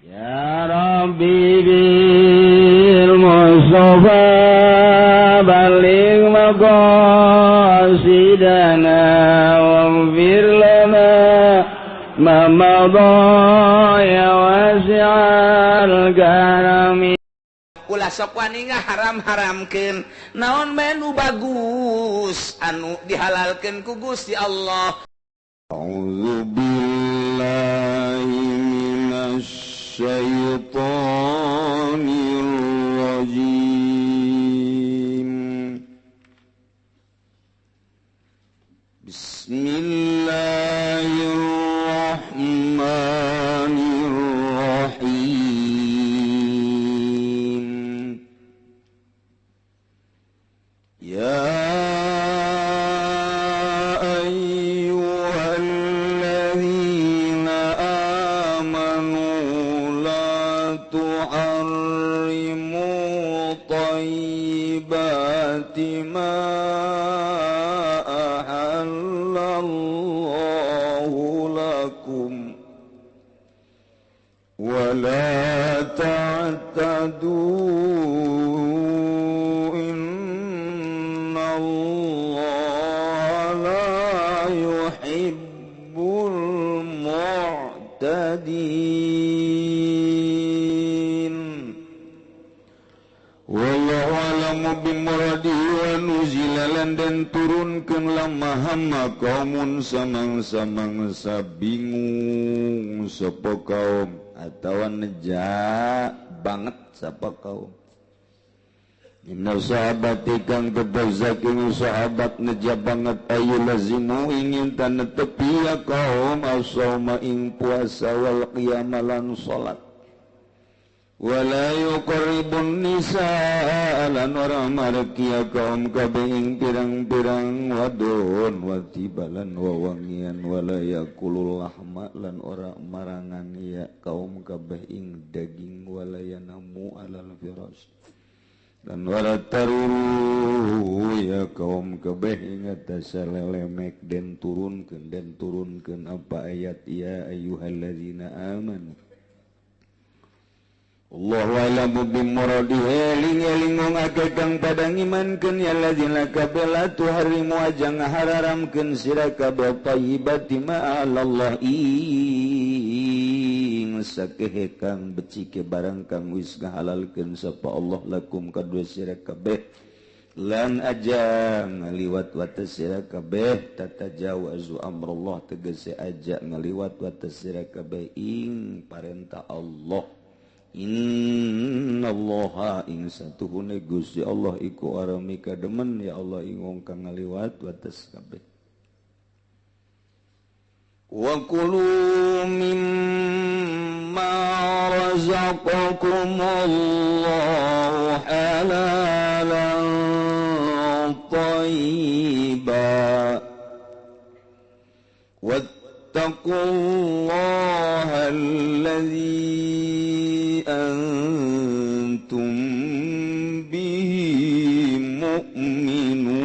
Ya Rabbi bil Mustafa balligh maqasidana waghfir lana ma madha ya wasi'al karami. Ulah sok wani ngaharam-haramkeun naon bae nu bagus anu dihalalkeun ku Gusti Allah. A'udzu billahi minasy syaithanir rajim. Bismillahirrahmanirrahim. Ya ayyuhalladzina amanu la tuharrimu thayyibati ma ahallallahu lakum wa la ta'tadu innallaha la yuhibbul mu'tadin. Wallahu a'lamu bimuradihi wa nuzila lan den turunkeun lama hamma kaumun samang-samangsa bingung sapa kaum atawa neja banget sapa kaum. Inna sahabati kang tetep saking sahabat neja banget ayu lazimu ingin tan tepi ya kaum as-sauma ing puasa wal qiyama lan salat. Wala yuqribun nisa lan ora mareki ya kaum kabeh ing pirang-pirang wadon watibalan wawangian wala yakulul lahma lan ora marangan ya kaum kabeh ing daging wala yanamu alal firas dan wala taruru ya kaum kabeh ing atas lelemek den turunkeun apa ayat ya ayyuhallazina amanu. Allahu a'lamu bimuradihi eling-eling wong akeh kang padha ngimankeun ya allazina kabeh la tuharimu aja ngahararamkeun sira kabeh thayyibati ma Allah ing sakehe kang becike barang kang wis ngahalalkeun sapa Allah lakum kadue sira kabeh lan aja ngaliwat wates sira kabeh tatajawazu amrullah tegese aja ngaliwat wates sira kabeh ing parentah Allah. Innallaha ing satuhune Gusti Allah iku arami kademen ya Allah ing wong kang ngaliwat wates kabeh. Wa kulu mimma razaqakumullahu halalan thayyiban wattaqullaha allazi antum bihi mu'minun.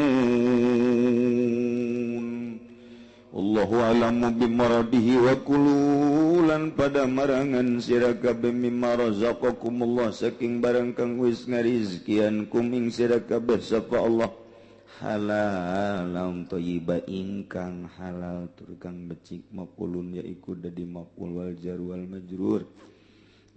Allahu a'lamu bimuradihi wa kulu lan pada marangan sira kabeh mimma razaqakumullah saking barang kang wis ngarizkian kum ing sira kabeh sapa Allah halalan thayyiba ingkang halal tur kang becik maqulun yaiku dadi maqul wal jar wal majrur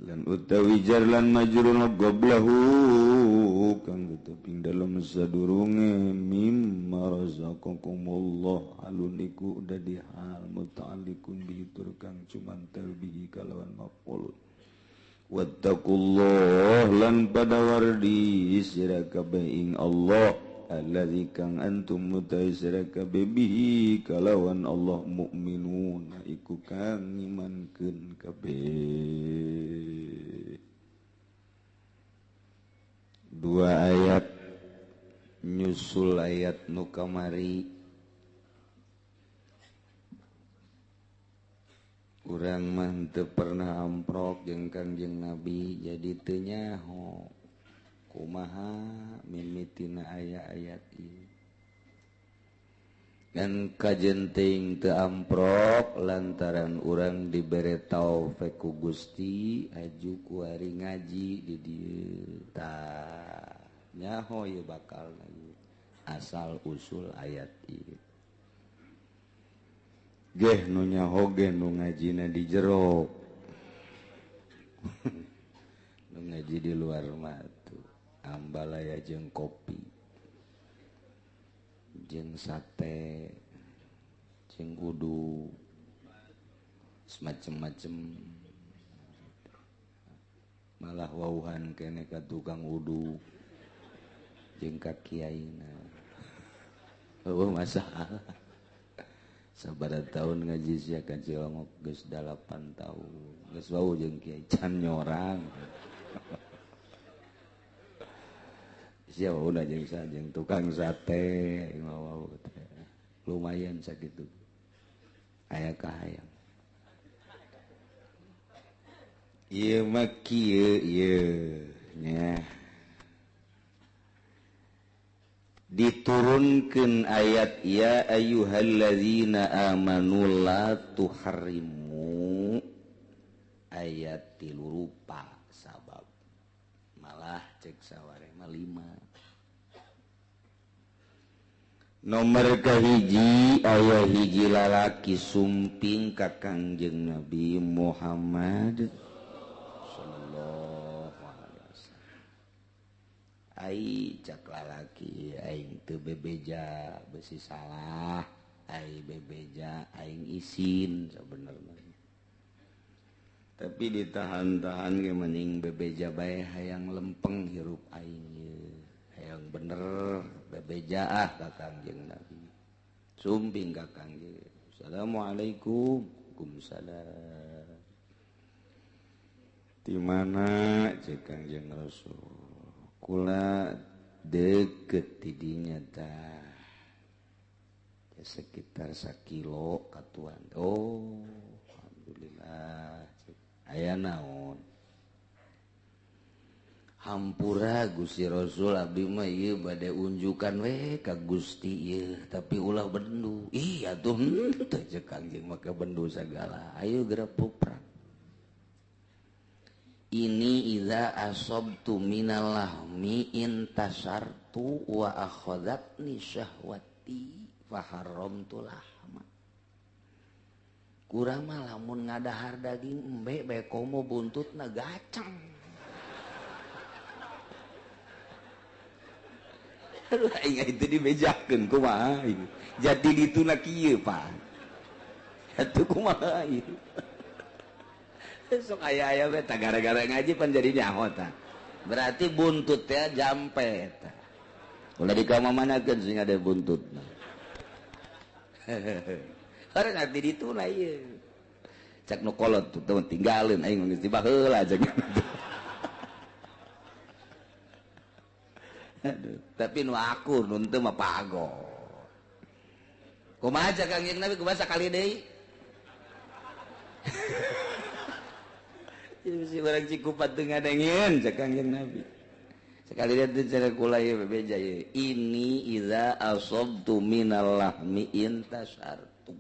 lan utawi jar lan majrur qablahu kang teteping dalem sadurunge mimma razaqakumullah alun iku dadi hal muta'alliqun bihi tur kang cumantel bihi kalawan maqul. Wattaqullah lan pada wardi sira kabeh ing Allah allazi kang antum mutai sira kabeh bihi kalawan Allah mukminun iku kang ngimankeun kabeh. Dua ayat nyusul ayat nu kamari urang mah teu pernah amprok jeung Kangjeng Nabi jadi teu nyaho kumaha mimitina aya ayat ieu. Ngan kajenting teu amprok lantaran urang dibere taufik ku Gusti aju kuari ngaji di dieu tah nyaho ieu bakal asal usul ayat ieu. Geh nu nyaho ge nu ngajina di jero. Nu ngaji di luar mah tuh ambalaya jeung kopi jeung sate jeung udu semacam-macam, malah wauhan kene ka tukang udu jeung ka kiaina. Eueuh masalah sabaraha tahun ngaji sia ka Cilongok geus 8 tahun geus wau jeung kiai can nyorang. Sia udah jeung jeung tukang sate wau teh lumayan sakitu aya kahayang ieu mah kieu ieu nya diturunkeun ayat ya ayyuhallazina amanu la tuharrimu ayat 3 rupa sabab malah cek saware mah 5. Nomor kahiji aya hiji lalaki sumping ka Kangjeng Nabi Muhammad sallallahu alaihi wasallam. Ai cak lalaki aing teu bebeja besi salah, ai bebeja aing isin sabenerna. Tapi ditahan-tahan ge mending bebeja bae hayang lempeng hirup aing ye. Hayang bener bebeja ah ka Kangjeng Nabi. Sumping ka Kangjeng. Assalamualaikum. Waalaikumsalam. Di mana cek Kangjeng Rasul? Kula deket tidinya tah. Ya sekitar sakilo katuan. Oh, alhamdulillah. Aya naon? Hampura Gusti Rasul abdi mah ieu bade unjukan we ka Gusti ieu tapi ulah bendu. Ih atuh henteu cek Kangjeng make bendu sagala. Ayo geura puprak. Ini idza asabtu minal lahmi intasartu wa akhadhatni syahwati fa haramtu lahma. Kurang mah lamun ngadahar daging embe bae komo buntutna gaceng. Aduh aing itu dibejakeun kumaha ieu. Jadi dituna kieu Pak. Atuh kumaha ieu. Sok aya-aya we tah gara-gara ngaji pan jadi nyaho tah. Berarti buntut teh jampe tah. Ulah dikamamanakeun sing ada buntutna. Orang ngerti dituna ieu. Cak nu kolot tuh tinggalin aing geus dibaheula cak. Aduh, tapi nu akur nu teu mah pago. Kumaha cak Kangjeng Nabi kumaha sakali deui? Jadi si urang Cikupa teu ngadengin cak Kangjeng Nabi. Sekali dia teh cara kula ieu bebeja ieu. Ini idza asabtu minal lahmi intasartu.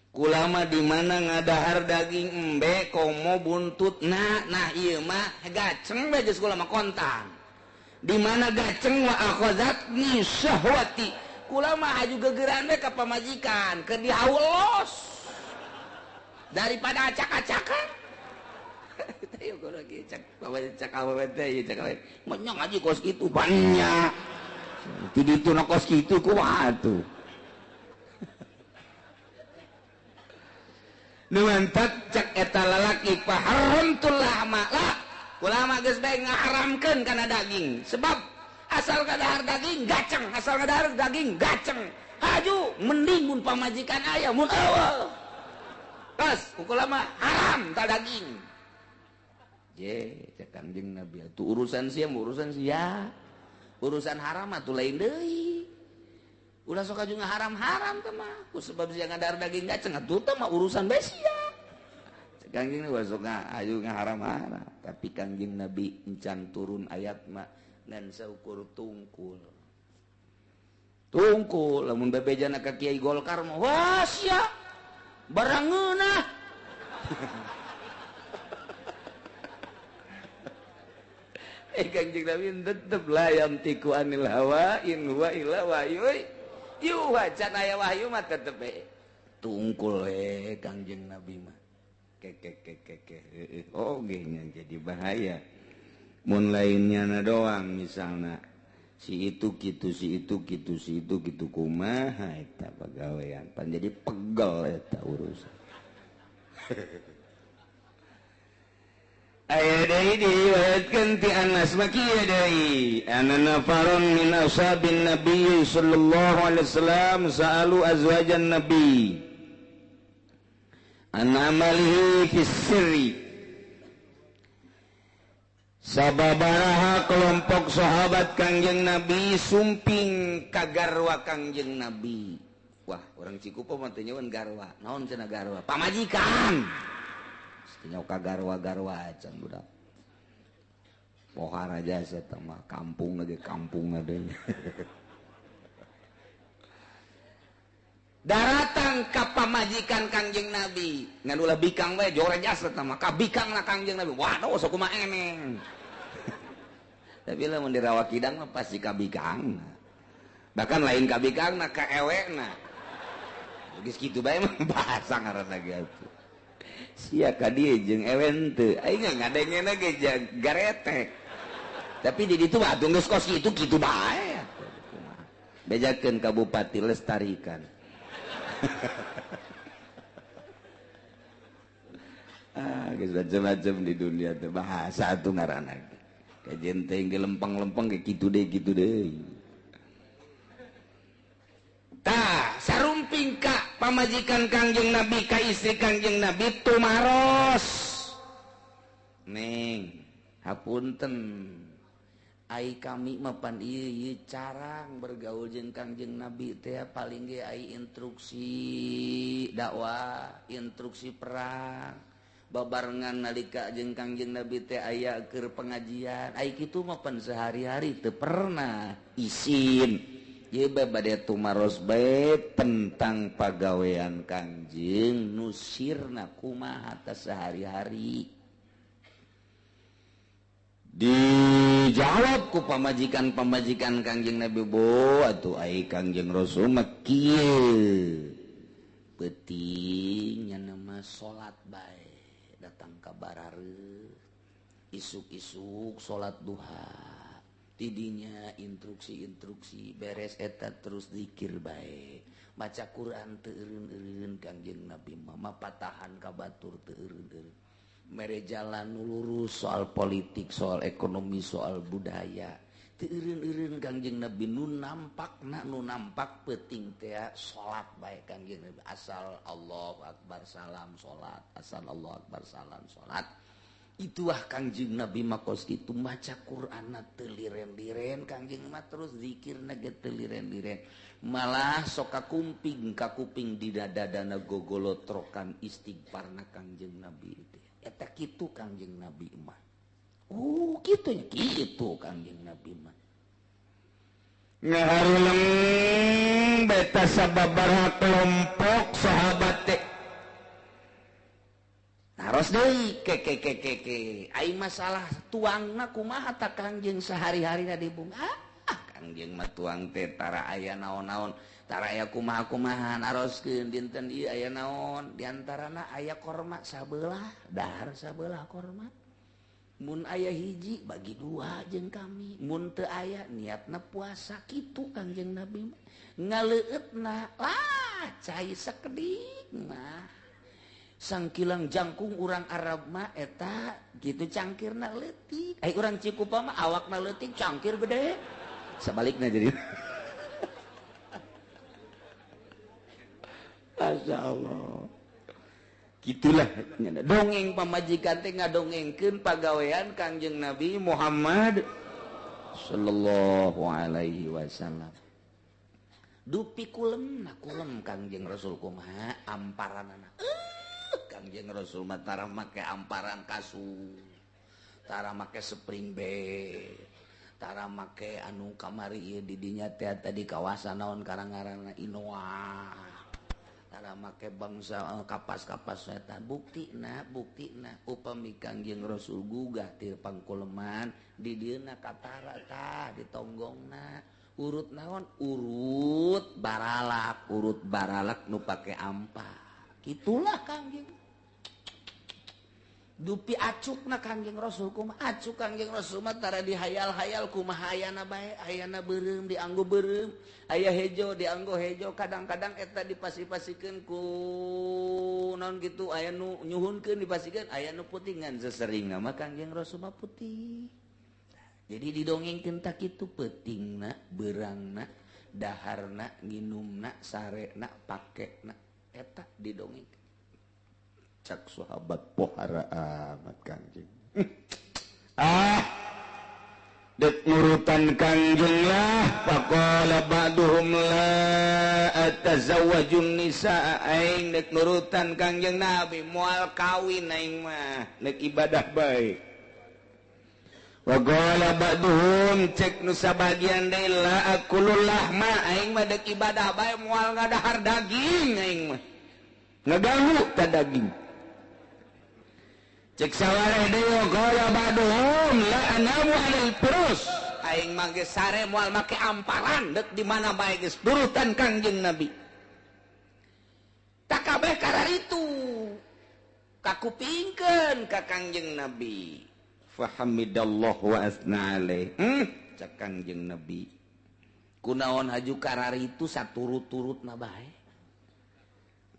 Kulama di mana ngadahar daging embe komo buntut nah nah ieu mah gaceng bae geus kula mah kontan. Di mana gaceng wa akhazatni syahwati. Kula mah aju gegeran we ka pamajikan keur dihaulos. Daripada acak-acakan. Teh kula ge cak cak awewe teh ieu cak awewe. Menya ngaji kos kitu banyak. Ti ditu na kos kitu kumaha atuh. Nu mantak cak eta lalaki faharamtul lahma lah. Ulama geus bae ngaharamkeun kana daging sebab asal kadahar daging gaceng, asal kadahar daging gaceng. Haju mending mun pamajikan aya mun eueuh. Pas ulama haram ta daging. Je cek Kangjeng Nabi atuh urusan sia urusan sia. Urusan haram atuh lain deui. Ulah sok aju ngaharam-haram teh mah ku sebab sia ngadahar daging gaceng atuh teh mah urusan bae sia. Kangjeng Nabi sok aju ngaharam-haram tapi Kangjeng Nabi encan turun ayat mah ngan saukur tungkul. Tungku lamun bebejana ka Kiai Golkar mah wah sia barang ngeunah. Kanjeng Nabi tetep la yantiqu anil hawa in huwa illa wahyu yuha, can aya wahyu mah tetep we tungkul we Kangjeng Nabi mah. Keke oge nya jadi bahaya mun lainnya na doang misalna si itu gitu si itu gitu si itu gitu kumaha eta pagawean pan jadi pegel eta urusan. Aya deui diriwayatkeun ti Anas mah kieu deui anna nafarun min ashabin nabi sallallahu alaihi wasallam sa'alu azwajan nabi an amalihi fis sirri. Sababaraha kelompok sahabat Kangjeng Nabi sumping ka garwa Kangjeng Nabi. Wah, orang Cikupa mah teu nyawan garwa. Naon cenah garwa? Pamajikan. Teu nyaho ka garwa-garwa acan budak. Pohara jasa eta mah kampung lagi kampung adanya. Daratang ka pamajikan Kangjeng Nabi. Ngan ulah bikang bae jore jasa eta mah. Ka bikangna Kangjeng Nabi. Waduh sok kumaha eneng. Tapi lamun di Rawa Kidang mah pasti ka bikang. Bahkan lain ka bikangna ka ewekna. Geus kitu bae mah bahasa ngaranna ge atuh. Sia ka dieu jeung ewen teu. Aing ngadengena ge garetek. Tapi di ditu mah atuh geus kos kitu kitu bae. Bejakeun ka bupati lestarikan. Ah, geus macam-macam di dunia teh bahasa atuh ngaranna. Kajen teh ge lempeng-lempeng ge kitu deui kitu deui. Tah, sarumping ka pamajikan Kangjeng Nabi ka istri Kangjeng Nabi tumaros. Neng, hapunten. Ai kami mah pan ieu ieu carang bergaul jeung Kangjeng Nabi teh paling ge ai instruksi dakwah, instruksi perang. Babarengan nalika jeung Kangjeng Nabi teh aya keur pengajian. Ai kitu mah pan sehari-hari teu pernah isin. Ieu bae bade tumaros bae tentang pagawean Kangjeng nu sirna kumaha teh sehari-hari. Dijawab ku pamajikan-pamajikan Kangjeng Nabi bo atuh ai Kangjeng Rasul mah kieu. Peuting nya mah salat bae datang ka barareuh isuk-isuk salat duha tidinya instruksi-instruksi beres eta terus zikir bae maca Quran teu eureun-eureun Kangjeng Nabi mah mapatahan ka batur teu eureun-eureun mere jalan lurus soal politik, soal ekonomi, soal budaya. Teu eureun-eureun Kangjeng Nabi nu nampakna nu nampak peuting teh salat bae Kangjeng Nabi asal Allahu akbar salam salat, asal Allahu akbar salam salat. Itulah Kangjeng Nabi mah kos kitu maca Qur'anna teu liren-liren Kangjeng mah terus zikirna ge teu liren-liren. Malah sok kakumping kakuping di dadadana gogolotrokan istighfarna Kangjeng Nabi teh. Eta kitu Kangjeng Nabi mah. Kitu nya kitu Kangjeng Nabi mah. Ngaharuleng beta sababaraha kelompok sahabat teh. Taros deui ke ke ke ke ke. Ai masalah tuangna kumaha ta Kangjeng sehari-harina di bumi. Ah, Kangjeng mah tuang teh tara aya naon-naon, tara aya kumaha-kumaha naroskeun dinten ieu aya naon, diantarana aya korma sabelah, dahar sabelah korma. Mun aya hiji bagi dua jeung kami, mun teu aya niatna puasa kitu Kangjeng Nabi mah. Ngaleueutna lah cai sakedik mah. Sangkilang jangkung urang Arab mah eta gitu cangkirna leutik. Ai urang Cikupa mah awakna leutik cangkir gede. Sebaliknya jadi. Masya Allah. Gitulah dongeng pamajikan teh ngadongengkeun pagawean Kangjeng Nabi Muhammad sallallahu alaihi wasallam. Dupi kulem na kulem Kangjeng Rasul kumaha amparanana. Kangjeng Rasul mah tara make amparan kasur, tara make spring bed, Tara make anu kamari ieu di dinya teh tadi kawasan naon karang-ngaranna Inoa. Tara make bangsa kapas-kapas eta buktina upami Kangjeng Rasul gugah ti pangkuleman di dieuna katara tah ditonggongna urut naon urut baralak nu pake ampa. Kitulah Kangjeng. Dupi acukna Kangjeng Rasul kumaha acuk Kangjeng Rasul mah tara dihayal-hayal kumaha ayana bae ayana beureum dianggo beureum aya hejo dianggo hejo kadang-kadang eta dipasi-pasikeun ku naon kitu aya nu nyuhunkeun dipasikeun aya nu putih ngan seseringna mah Kangjeng Rasul mah putih. Jadi didongengkeun tak kitu peutingna beurangna daharna nginumna sarena pakena eta didongengkeun. Cak sahabat pohara amat Kangjeng. Ah, dek nurutan Kangjeng lah. Faqala ba'duhum la atazawwajun nisa aing dek nurutan Kangjeng Nabi moal kawin aing mah dek ibadah bae. Wa qala ba'duhum cek nu sabagian deui la akulul lahma aing mah dek ibadah bae moal ngadahar daging aing mah. Ngaganggu ta daging. Cek sawareh deui qala ba'duhum la anamu 'alal furus aing mah geus sare moal make amparan deuk di mana bae geus turutan Kangjeng Nabi. Tak kabeh kararitu kakupingkeun ka Kangjeng Nabi. Fahamidallah wa asna alaih. Cek Kangjeng Nabi. Kunaon haju kararitu saturut-turutna bae.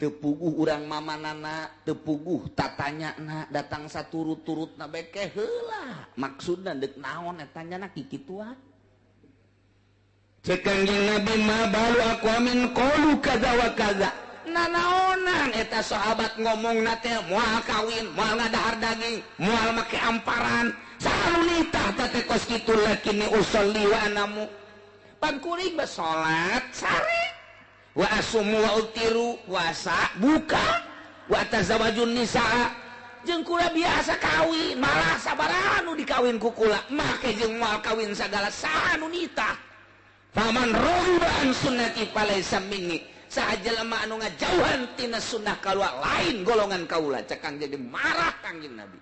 Tepuguh urang mamanana, tepuguh tatanyana, datang saturut-turutna bae ke heula. Maksudna deuk naon eta nya kikituan. Cek Kangjeng Nabi ma balu aqwamin qalu kaza wa kaza. Nanaonan eta sahabat ngomongna teh moal kawin, moal ngadahar daging, moal make amparan. Salunitah teh kos kitu lakini usolli wa anamu. Pan kuring bae salat sare. Wa asumu wa utiru puasa buka wa tazawwajun nisaa jeung kula biasa kawin malah sabaraha nu dikawin ku kula make jeung moal kawin sagala saha nu nitah. Faman raghiba an sunnati falaysa minni saha jelema anu ngajauhan tina sunnah kaula lain golongan kaula. Cek Kangjeng jadi marah Kangjeng Nabi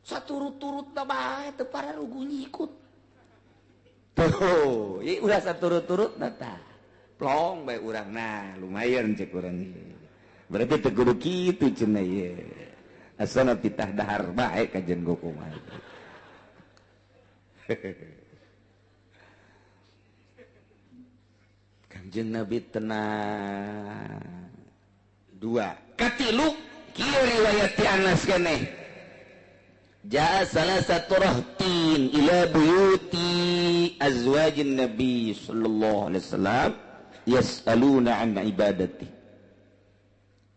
saturut-turutna bae teu pararuguh nyikut tuh ieu ulah saturut-turutna tah plong bae urang nah lumayan cek urang berarti teu kudu kitu cenah ieu asana titah dahar bae kajen kumaha. Kangjeng Nabi tenang dua katilu kieu riwayat ti Anas keneh jaa salah satu rahtin ila buyuti azwajin Nabi sallallahu alaihi wasallam yas'aluna an ibadati.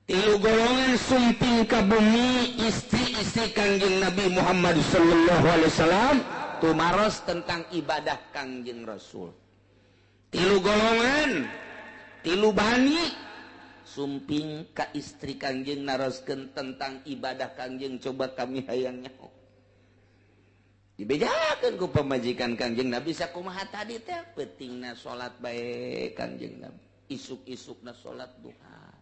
Tilu golongan sumping ka bumi istri-istri Kangjeng Nabi Muhammad sallallahu alaihi wasallam tumaros tentang ibadah Kangjeng Rasul. Tilu golongan, tilu bani sumping ka istri Kangjeng naroskeun tentang ibadah Kangjeng coba kami hayang nyaho. Dibejakeun ku pamajikan Kangjeng Nabi sakumaha tadi teh peutingna salat bae Kangjeng Nabi, isuk-isukna salat duha.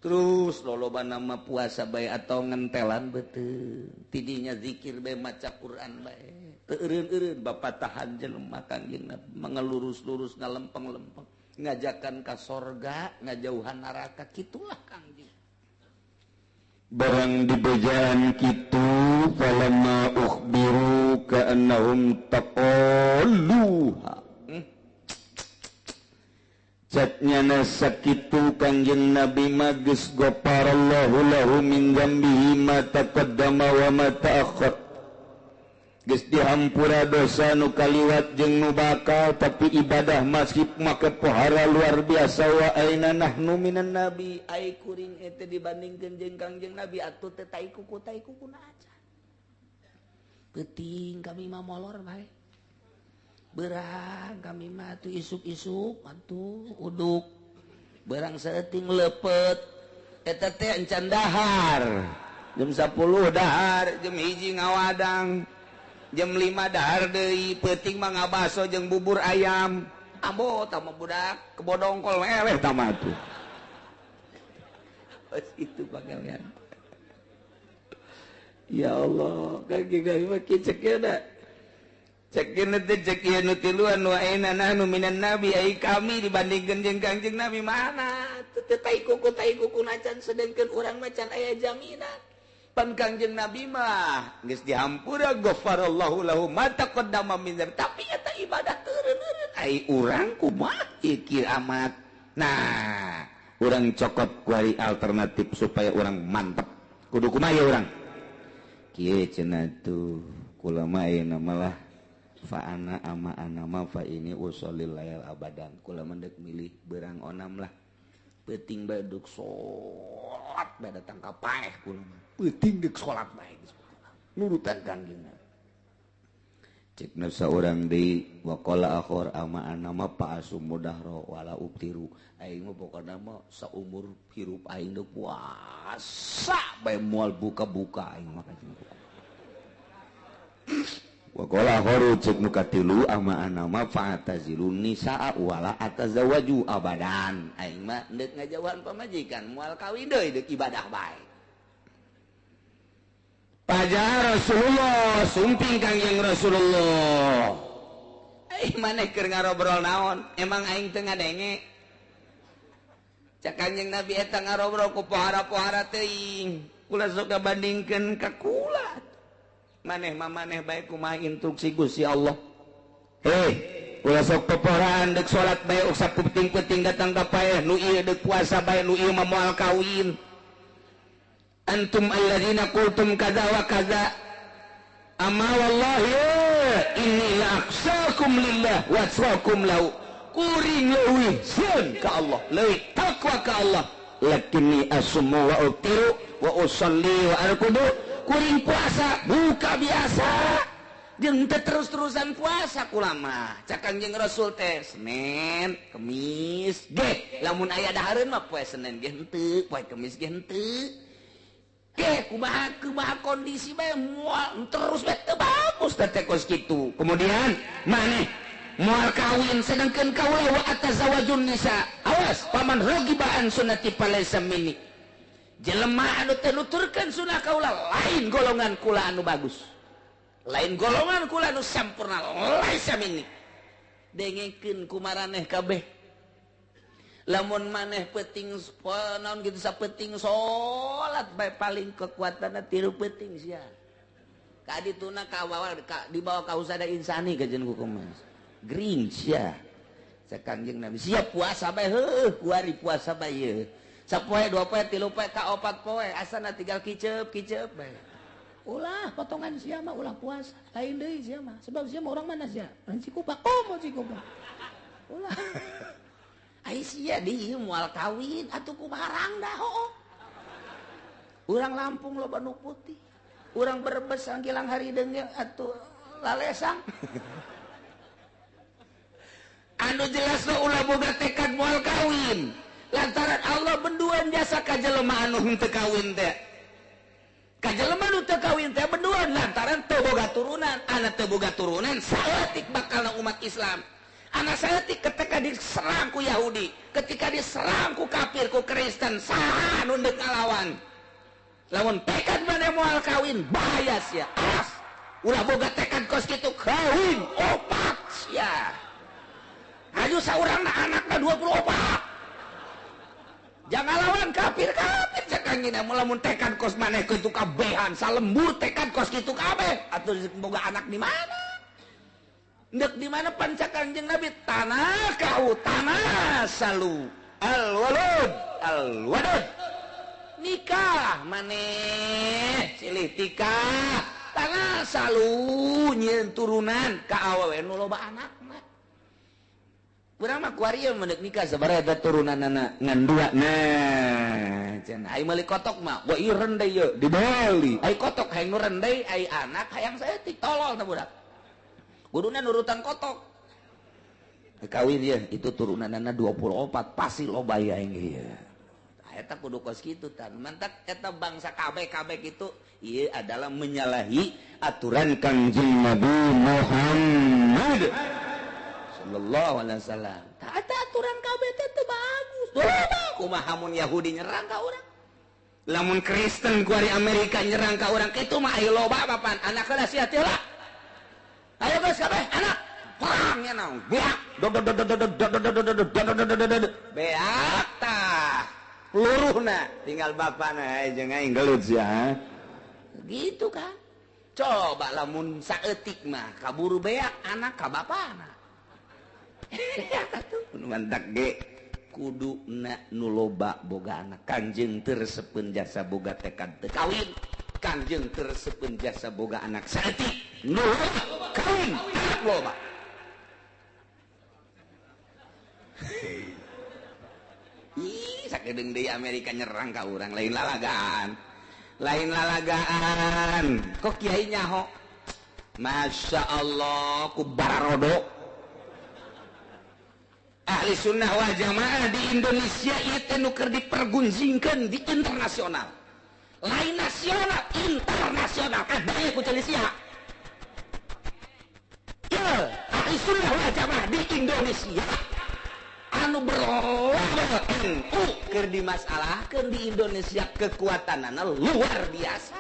Terus lolobana mah puasa bae atau ngentelan beuteung, tidinya zikir bae maca Quran bae. Teu eureun-eureun bapak tahan jelema Kangjeng Nabi mengelurus-lurus ngalempeng-lempeng, ngajakan ka sorga, ngajauhan neraka, kitulah Kangjeng. Barang dibejaan kitu falamma ukhbiru ka'annahum taqalluha. Catnya nasakitu Kangjeng Nabi mah geus ghafarallahu lahu min dzambihi ma taqaddama wa ma ta'akhkhar. Geus dihampura dosa nu kaliwat jeung nu bakal tapi ibadah masih make pohara luar biasa wa aina nahnu minan nabi ai kuring eta dibandingkeun jeung Kangjeng Nabi atuh teh tai kuku na aja. Peuting kami mah molor bae. Berang kami mah atuh isuk-isuk atuh uduk. Berang saeuting lepet eta teh encan dahar. Jam 10 dahar, jam 1 ngawadang. Jam 5 dahar deui, peuting mah ngabaso jeung bubur ayam. Ambo tah budak kebodongkol eleh tah mah tuh. Pas itu pagawean. Ya Allah, kaki kaki mah cek da. Cek teh cek ieu nu tiluan wa aina nahnu minan nabi, ai kami dibandingkeun jeung Kangjeng Nabi mana? Teu tai kuku nacan sedengkeun urang mah can aya jaminan. Pan Kangjeng Nabi mah geus dihampura ghafarallahu lahu ma taqaddama min dzambi, tapi eta ibadah teureun-eureun. Ai urang kumaha ieu amat. Nah, urang cokot kuari alternatif supaya urang mantep. Kudu kumaha ye urang? Kieu cenah tuh kula mah ayeuna malah fa ana ama ana ma fa ini usholil lail abadan. Kula mah deuk milih beurang onam lah. Peuting bae deuk salat bae datang ka paeh kula mah. Peuting deuk salat bae geus nurutan Kangjeng Nabi. Cek nu saurang deui waqala akhor ama ana ma fa asumudahro wala ubtiru. Aing mah pokona mah saumur hirup aing deuk puasa bae moal buka-buka aing mah kanjeng. Waqala akhoru cek nu katilu ama ana ma fa atazilun nisaa wala atazawaju abadan. Aing mah deuk ngajauhan pamajikan moal kawin deui deuk ibadah bae. Pajar Rasulullah sumping Kangjeng Rasulullah. Aing maneh keur ngarobrol naon? Emang aing teu ngadenge? Cak Kangjeng Nabi eta ngarobrol ku pohara-pohara teuing. Kula sok ngabandingkeun ka kula. Maneh mah maneh bae kumaha instruksi Gusti Allah. Heh, ulah sok poporaan deuk salat bae usah penting-penting datang ka paeh nu ieu deuk puasa bae nu ieu mah moal kawin. Antum alladzina qultum kaza wa kaza. Amma wallahi inni la akhshakum lillah wa atsaqakum lahu. Kuring leuwih sieun ka Allah, leuwih takwa ka Allah. Lakinni asumu wa utiru wa usalli wa arkudu. Kuring puasa buka biasa jeung teu terus-terusan puasa kula mah. Cak Kangjeng Rasul teh Senin, Kemis ge lamun aya dahareun mah poe Senin ge henteu, poe Kemis ge henteu. Ge kumaha kumaha kondisi bae moal terus bae teu bagus teh kos kitu. Kemudian maneh moal kawin sedangkeun kaula wa atazawajun nisa. Awas paman rogibaan sunnati palaisa minni. Jelema anu teu nuturkeun sunah kaula lain golongan kula anu bagus. Lain golongan kula anu sampurna laisa minni. Dengekeun ku maraneh kabeh. Lamun maneh peuting naon kitu sapeuting salat bae paling kekuatanna tilu peuting sia. Ka dituna ka bawa ka dibawa ka usada insani kajen hukum. Gering sia. Cek Kangjeng Nabi siap puasa bae heuh kuari puasa bae ieu. Sapoe dua poe tilu poe ka opat poe asana tinggal kiceup-kiceup bae. Ulah potongan sia mah ulah puasa. Lain deui sia mah. Sebab sia mah orang mana sia? Orang Cikupa. Oh mau Cikupa. Ulah. Ai sia di moal kawin atuh kumaha rangda hooh. Urang Lampung loba nu putih. Urang Brebes sangkilang harideung ge atuh lalesang. Anu jelas lo ulah boga tekad moal kawin. Lantaran Allah benduan jasa ka jelema anu henteu kawin teh. Ka jelema nu teu kawin teh benduan lantaran teu boga turunan. Ana teu boga turunan saeutik bakalna umat Islam. Anak saeutik ketika diserang ku Yahudi, ketika diserang ku kafir ku Kristen, saha anu deuk ngalawan? Lamun tekad maneh moal kawin bahaya sia. Awas, ulah boga tekad kos kitu kawin opat sia. Aju saurangna anakna 24. Jangan lawan kafir-kafir cek Kangjeng Nabi lamun tekad kos maneh kitu kabehan salembur tekad kos kitu kabeh atuh boga anak di mana? Ndek di mana panca Kangjeng Nabi tanah kau tanah salu al walud al wadud nikah maneh silih tikah tanah salu nyieun turunan ka awewe nu loba anakna. Urang mah kuari ieu mendek nikah sabaraha eta turunanana ngan dua. Nah cenah ai meuli kotok mah wa ieu rendai ieu dibeli. Ai kotok hayang nu rendai ai anak hayang saeutik tolol tah budak. Kuduna nurutan kotok. Kawin ya, itu turunanana 24 pasti loba ya aing ieu. Eta kudu kos kitu tan. Mantak eta bangsa KB-KB kitu ieu adalah menyalahi aturan Kangjeng Nabi Muhammad sallallahu alaihi wasallam. Tah eta aturan kabeh teh teu bagus. Kumaha mun Yahudi nyerang ka urang? Lamun Kristen ku ari Amerika nyerang ka urang kitu mah aya loba papan anak heula sia teh lah. Ayo geus kabeh anak perangnya naon? Beak beak tah peluruhna tinggal bapana jeung aing gelut sia. Gitu kan? Coba lamun saeutik mah kaburu beak anak ka bapana. Atuh nu mantak ge kuduna nu loba boga anak. Kangjeng teu resepeun jasa boga tekad teu kawin. Kangjeng teu resepeun jasa boga anak saeutik nu loba kawin anak loba. Ih, sakedeung deui Amerika nyerang ka urang lain lalagaan. Lain lalagaan. Kok kiai nyaho? Masya Allah, ku bararodo. Ahli sunnah wal jamaah di Indonesia itu nu keur dipergunjingkeun di internasional. Lain nasional, internasional. Kadang ku Indonesia. Ye, ahli sunnah wal jamaah di Indonesia anu berlabel NU keur dimasalahkeun di Indonesia kekuatanana luar biasa.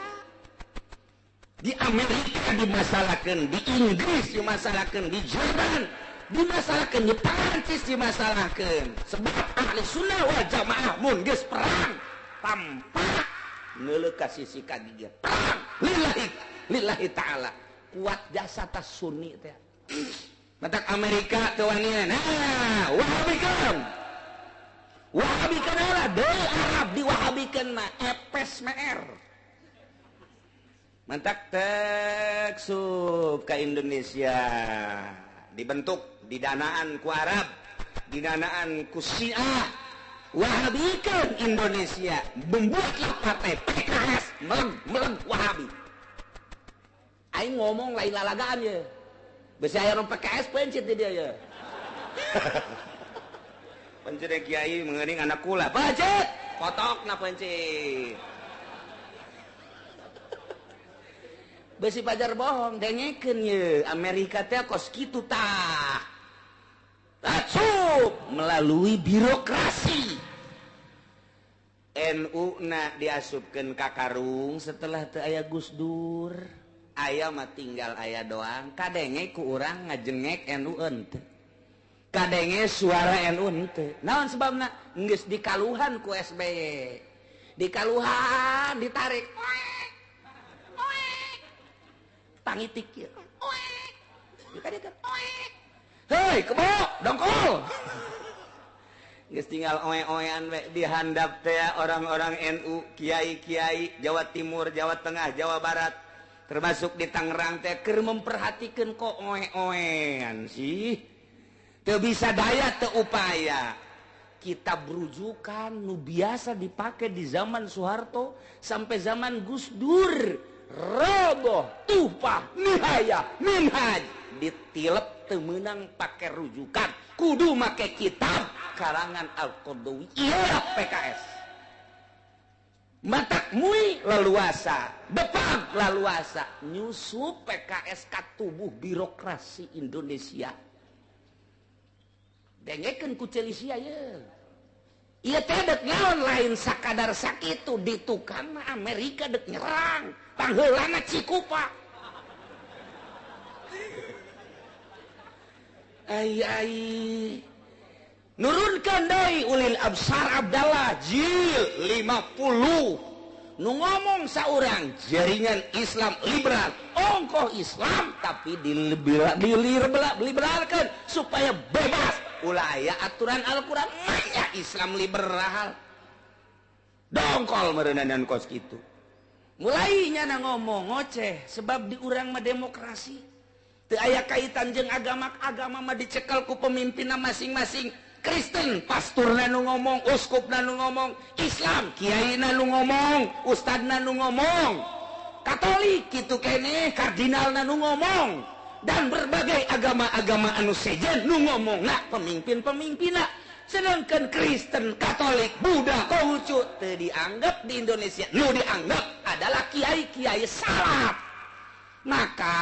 Di Amerika dimasalahkeun, di Inggris dimasalahkeun, di Jerman dimasalahkeun, di Perancis dimasalahkeun. Sebab ahli sunnah wal jamaah mun geus perang tanpa neuleuh ka sisi ka gigir. Perang lillahi lillahi ta'ala. Kuat jasa tas sunni teh. Matak Amerika teu wanian. Nah, wahabikeun. Wahabikeun heula deui Arab diwahabikeun mah epes meer. Mantak tek sub ka Indonesia. Dibentuk didanaan ku Arab, didanaan ku Syiah. Wahabikeun Indonesia, membuatlah partai PKS meleg-meleg Wahabi. Aing ngomong lain lalagaan ye. Besi aya orang PKS pencit di dia ya. Pencit kiai mengening anak kula. Pencit, potokna pencit. Besi pajar bohong dengekeun ye. Amerika teh kos kitu tah. Asup melalui birokrasi. NU na diasupkeun ka karung setelah teu aya Gus Dur. Aya mah tinggal aya doang. Kadenge ku urang ngajengek NU henteu. Kadenge suara NU henteu. Naon sebabna? Geus dikaluhan ku SBY. Dikaluhan ditarik. Oek. Oek. Pangitik ieu. Oek. Dikadekeun. Oek. Hei, kebo, dongkol. Geus tinggal oe-oean we dihandap teh orang-orang NU, kiai-kiai Jawa Timur, Jawa Tengah, Jawa Barat. Termasuk di Tangerang teh keur memperhatikan kok oe-oean sih. Teu bisa daya teu upaya. Kitab rujukan nu biasa dipake di zaman Soeharto sampai zaman Gus Dur. Roboh, Tuhfah, Nihayah, Minhaj ditilep teu meunang pake rujukan. Kudu make kitab karangan Al-Qaradawi. Iya PKS. Matak mui leluasa, depag leluasa, nyusup PKS ka tubuh birokrasi Indonesia. Dengekeun ku Celisia ye. Ieu teh dek naon lain sakadar sakitu di tukang Amerika dek nyerang, pangheulana Cikupa. Ai ai. Nurunkan deui ulil absar Abdallah jil 50 nu ngomong saurang jaringan Islam liberal ongkoh Islam tapi diliberalkan supaya bebas ulah aya aturan Al-Qur'an manya Islam liberal dongkol meureunan kos kitu mulai nyana ngomong ngoceh sebab di urang mah demokrasi teu aya kaitan jeung agama agama mah dicekel ku pemimpinna masing-masing. Kristen pasturna nu ngomong, uskupna nu ngomong, Islam kiaina nu ngomong, ustadna nu ngomong, Katolik kitu keneh, kardinalna nu ngomong, dan berbagai agama-agama anu sejen nu ngomong na pemimpin-pemimpinna. Sedangkan Kristen, Katolik, Buddha, Konghucu teu dianggap di Indonesia, nu dianggap adalah kiai-kiai salaf. Maka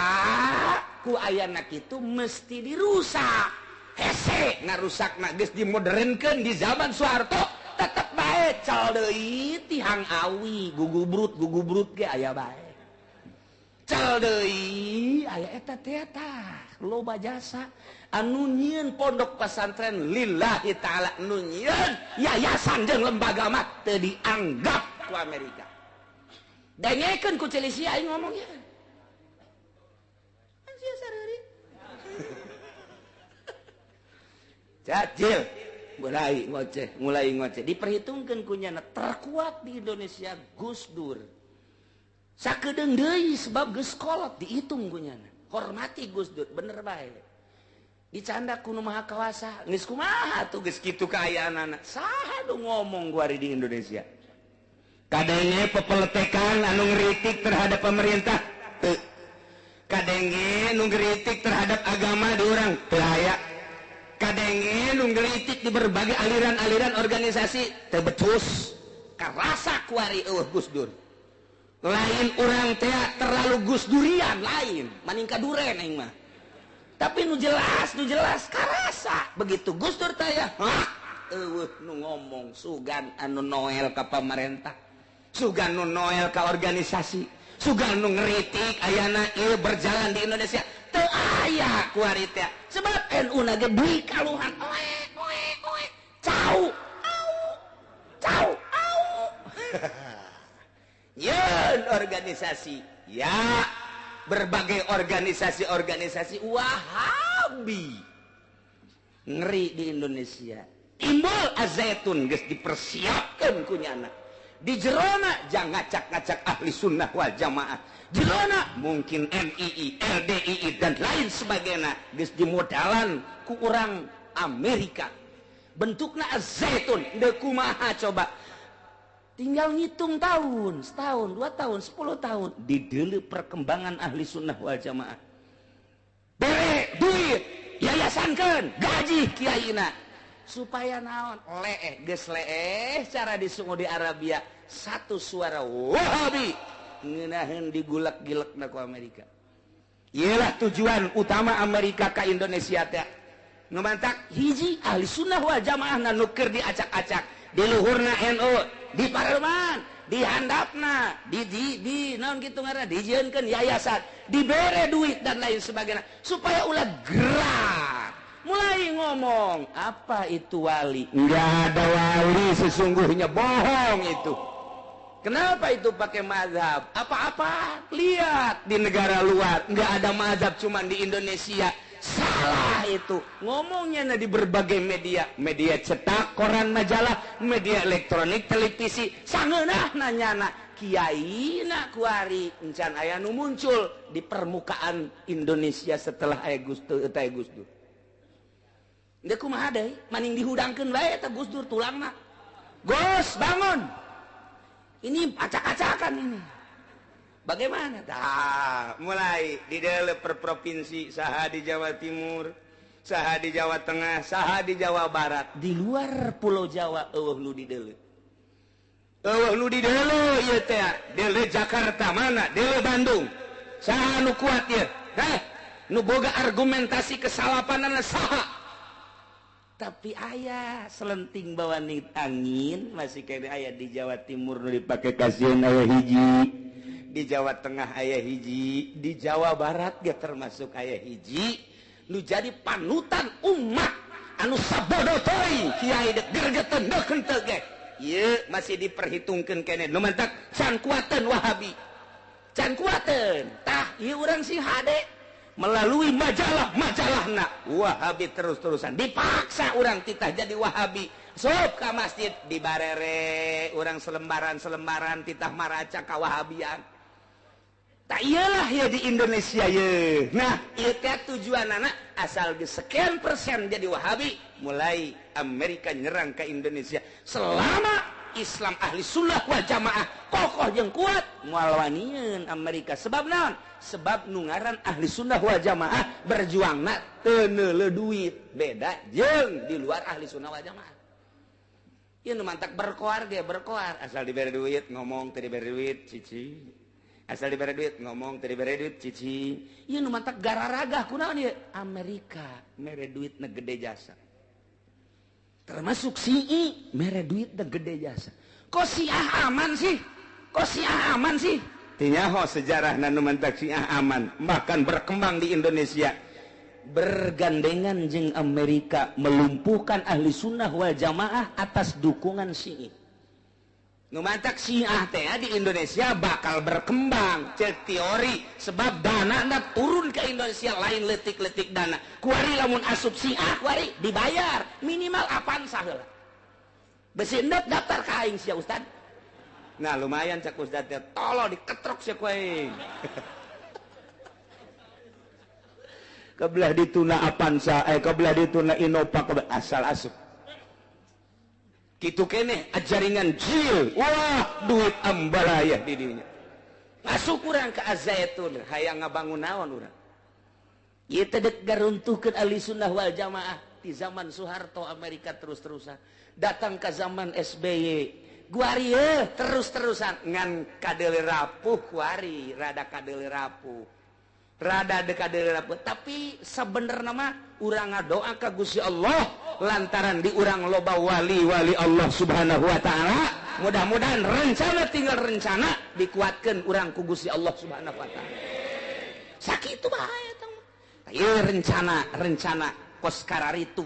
ku ayana kitu mesti dirusak. Hese ngarusakna geus dimodernkeun di zaman Soeharto tetep bae cal deui tihang awi gugubrut ge aya bae. Cal deui aya eta teh tah loba jasa anu nyieun pondok pesantren lillahi ta'ala nu nyieun yayasan jeung lembaga mah teu dianggap ku Amerika. Dengekeun ku Celisia aing ngomong ya. Sia sareureun. Cacil mulai ngoceh diperhitungkeun ku nyana terkuat di Indonesia Gus Dur. Sakedeung deui sebab geus kolot dihitung ku nyana. Hormati Gus Dur bener bae. Dicanda ku nu maha kawasa geus kumaha tuh geus kitu kaayaanana. Saha nu ngomong kuari di Indonesia? Kadenge pepeletekan anu ngeritik terhadap pemerintah teu. Kadenge nu ngeritik terhadap agama di urang teu aya. Kadenge nu ngeritik di berbagai aliran-aliran organisasi teu becus. Karasa kuari eueuh Gus Dur. Lain urang teh terlalu Gus Durian lain, maning kaduren aing mah. Tapi nu jelas karasa begitu Gus Dur teh ya. Hah, eueuh nu ngomong sugan anu noel ka pamarentah. Sugan nu noel ka organisasi, sugan nu ngeritik ayana ieu berjalan di Indonesia teu aya kuari teh. Sebab NU na ge deui kaluhan oe oe oe cau au cau au. Yeun organisasi ya berbagai organisasi-organisasi Wahabi ngeri di Indonesia. Timbul Azaitun geus dipersiapkeun ku nyana. Di jerona jangan ngacak-ngacak ahli sunnah wal jamaah. Jerona mungkin MII, LDII dan lain sebagainya geus dimodalan ku urang Amerika. Bentukna Azaitun deuk kumaha coba. Tinggal ngitung tahun, setahun, 2 tahun, 10 tahun dideuleu perkembangan ahli sunnah wal jamaah. Bere duit, yayasankeun, gaji kiaina. Supaya naon leeh geus leeh cara di Saudi Arabia satu suara Wahabi ngeunaheun digulak-gilekna ku Amerika. Iyalah tujuan utama Amerika ka Indonesia teh. Nu mantak hiji ahli sunnah wal jamaah nu keur diacak-acak di luhurna NU, di parlemen, di handapna, di naon kitu ngaranna dijieunkeun yayasan, dibere duit dan lain sebagainya supaya ulah gerak. Mulai ngomong, apa itu wali? Enggak ada wali sesungguhnya, bohong itu. Kenapa itu pakai mazhab? Apa-apa? Lihat di negara luar, enggak ada mazhab cuman di Indonesia. Salah itu. Ngomongnya di berbagai media, media cetak, koran, majalah, media elektronik, televisi. Sangeunah nanyana kiai na kuari encan aya nu muncul di permukaan Indonesia setelah aya Gus Dur eta Gus Dur. Deuk kumaha deui? Maning dihudangkeun bae eta Gus Dur tulangna. Gus, bangun. Ini acak-acakan ini. Bagaimana? Tah, mulai di dalam per provinsi, saha di Jawa Timur, saha di Jawa Tengah, saha di Jawa Barat, di luar Pulau Jawa eueuh nu di deuleu. Eueuh nu di deuleu ieu teh, deuleu Jakarta mana? Deuleu Bandung. Saha nu kuat ieu? Hah? Nu boga argumentasi kesalapanana saha? Tapi ayah selenting bawa angin masih kene aya di Jawa Timur nu dipake kasihan aya hiji, di Jawa Tengah aya hiji, di Jawa Barat ge termasuk aya hiji nu jadi panutan umat anu sabodo teuing kiai deuk gergeteun deuk henteu ge ieu masih diperhitungkeun kene nu mantak can kuateun Wahabi can kuateun tah ieu urang sing hade melalui majalah-majalahna Wahabi terus-terusan dipaksa urang titah jadi Wahabi sok ka masjid dibarere urang selembaran-selembaran titah maraca ka Wahabian. Tak iyalah ya di Indonesia ye. Nah ieu teh tujuanana asal geus sekian persen jadi Wahabi mulai Amerika nyerang ke Indonesia. Selama Islam ahli sunnah wal jamaah kokoh jeung kuat moal wanieun Amerika. Sebab naon? Sebab nu ngaran ahli sunnah wal jamaah berjuangna teu neuleuh duit, beda jeung di luar ahli sunnah wal jamaah. Ieu nu mantak berkoar ge berkoar asal dibere duit ngomong teu dibere duit cici. Asal dibere duit ngomong, teu dibere duit cicing. Ieu nu mantak gararagah kunaon ieu? Amerika mere duit na gede jasa. Termasuk Syi'i mere duit na gede jasa. Kok Syiah aman sih? Kok Syiah aman sih? Teu nyaho sejarahna nu mantak Syiah aman, bahkan berkembang di Indonesia. Bergandengan jeung Amerika melumpuhkan ahli sunnah wal jamaah atas dukungan Syi'i. Nu mantak Syiah teh di Indonesia bakal berkembang cek teori sebab dana na turun ke Indonesia lain letik-letik dana. Kuari lamun asup Syiah kuari dibayar minimal Avanza heula. Besi endep daftar ka aing sia Ustad. Nah lumayan cek Ustad teh tolol diketrok sia ku aing. Kebelah dituna Avanza, kebelah dituna Innova, kebelah asal asup. Kitu keneh jaringan jil, wah duit ambalayah di dinya. Masuk urang ke Azaitun, hayang ngabangun naon urang. Ieu teh dek garuntuhkeun ahli sunnah wal jamaah di zaman Soeharto Amerika terus-terusan. Datang ke zaman SBY, guari terus-terusan ngan kadeule rapuh kuari, rada kadeule rapuh. Rada dekade rapuh, tapi sebenarnya mah urang ngadoa ka Gusti Allah lantaran di urang loba wali-wali Allah Subhanahu wa taala. Mudah-mudahan rencana tinggal rencana dikuatkeun urang ku Gusti Allah Subhanahu wa taala. Sakitu bae eta mah. Ieu rencana kos kararitu.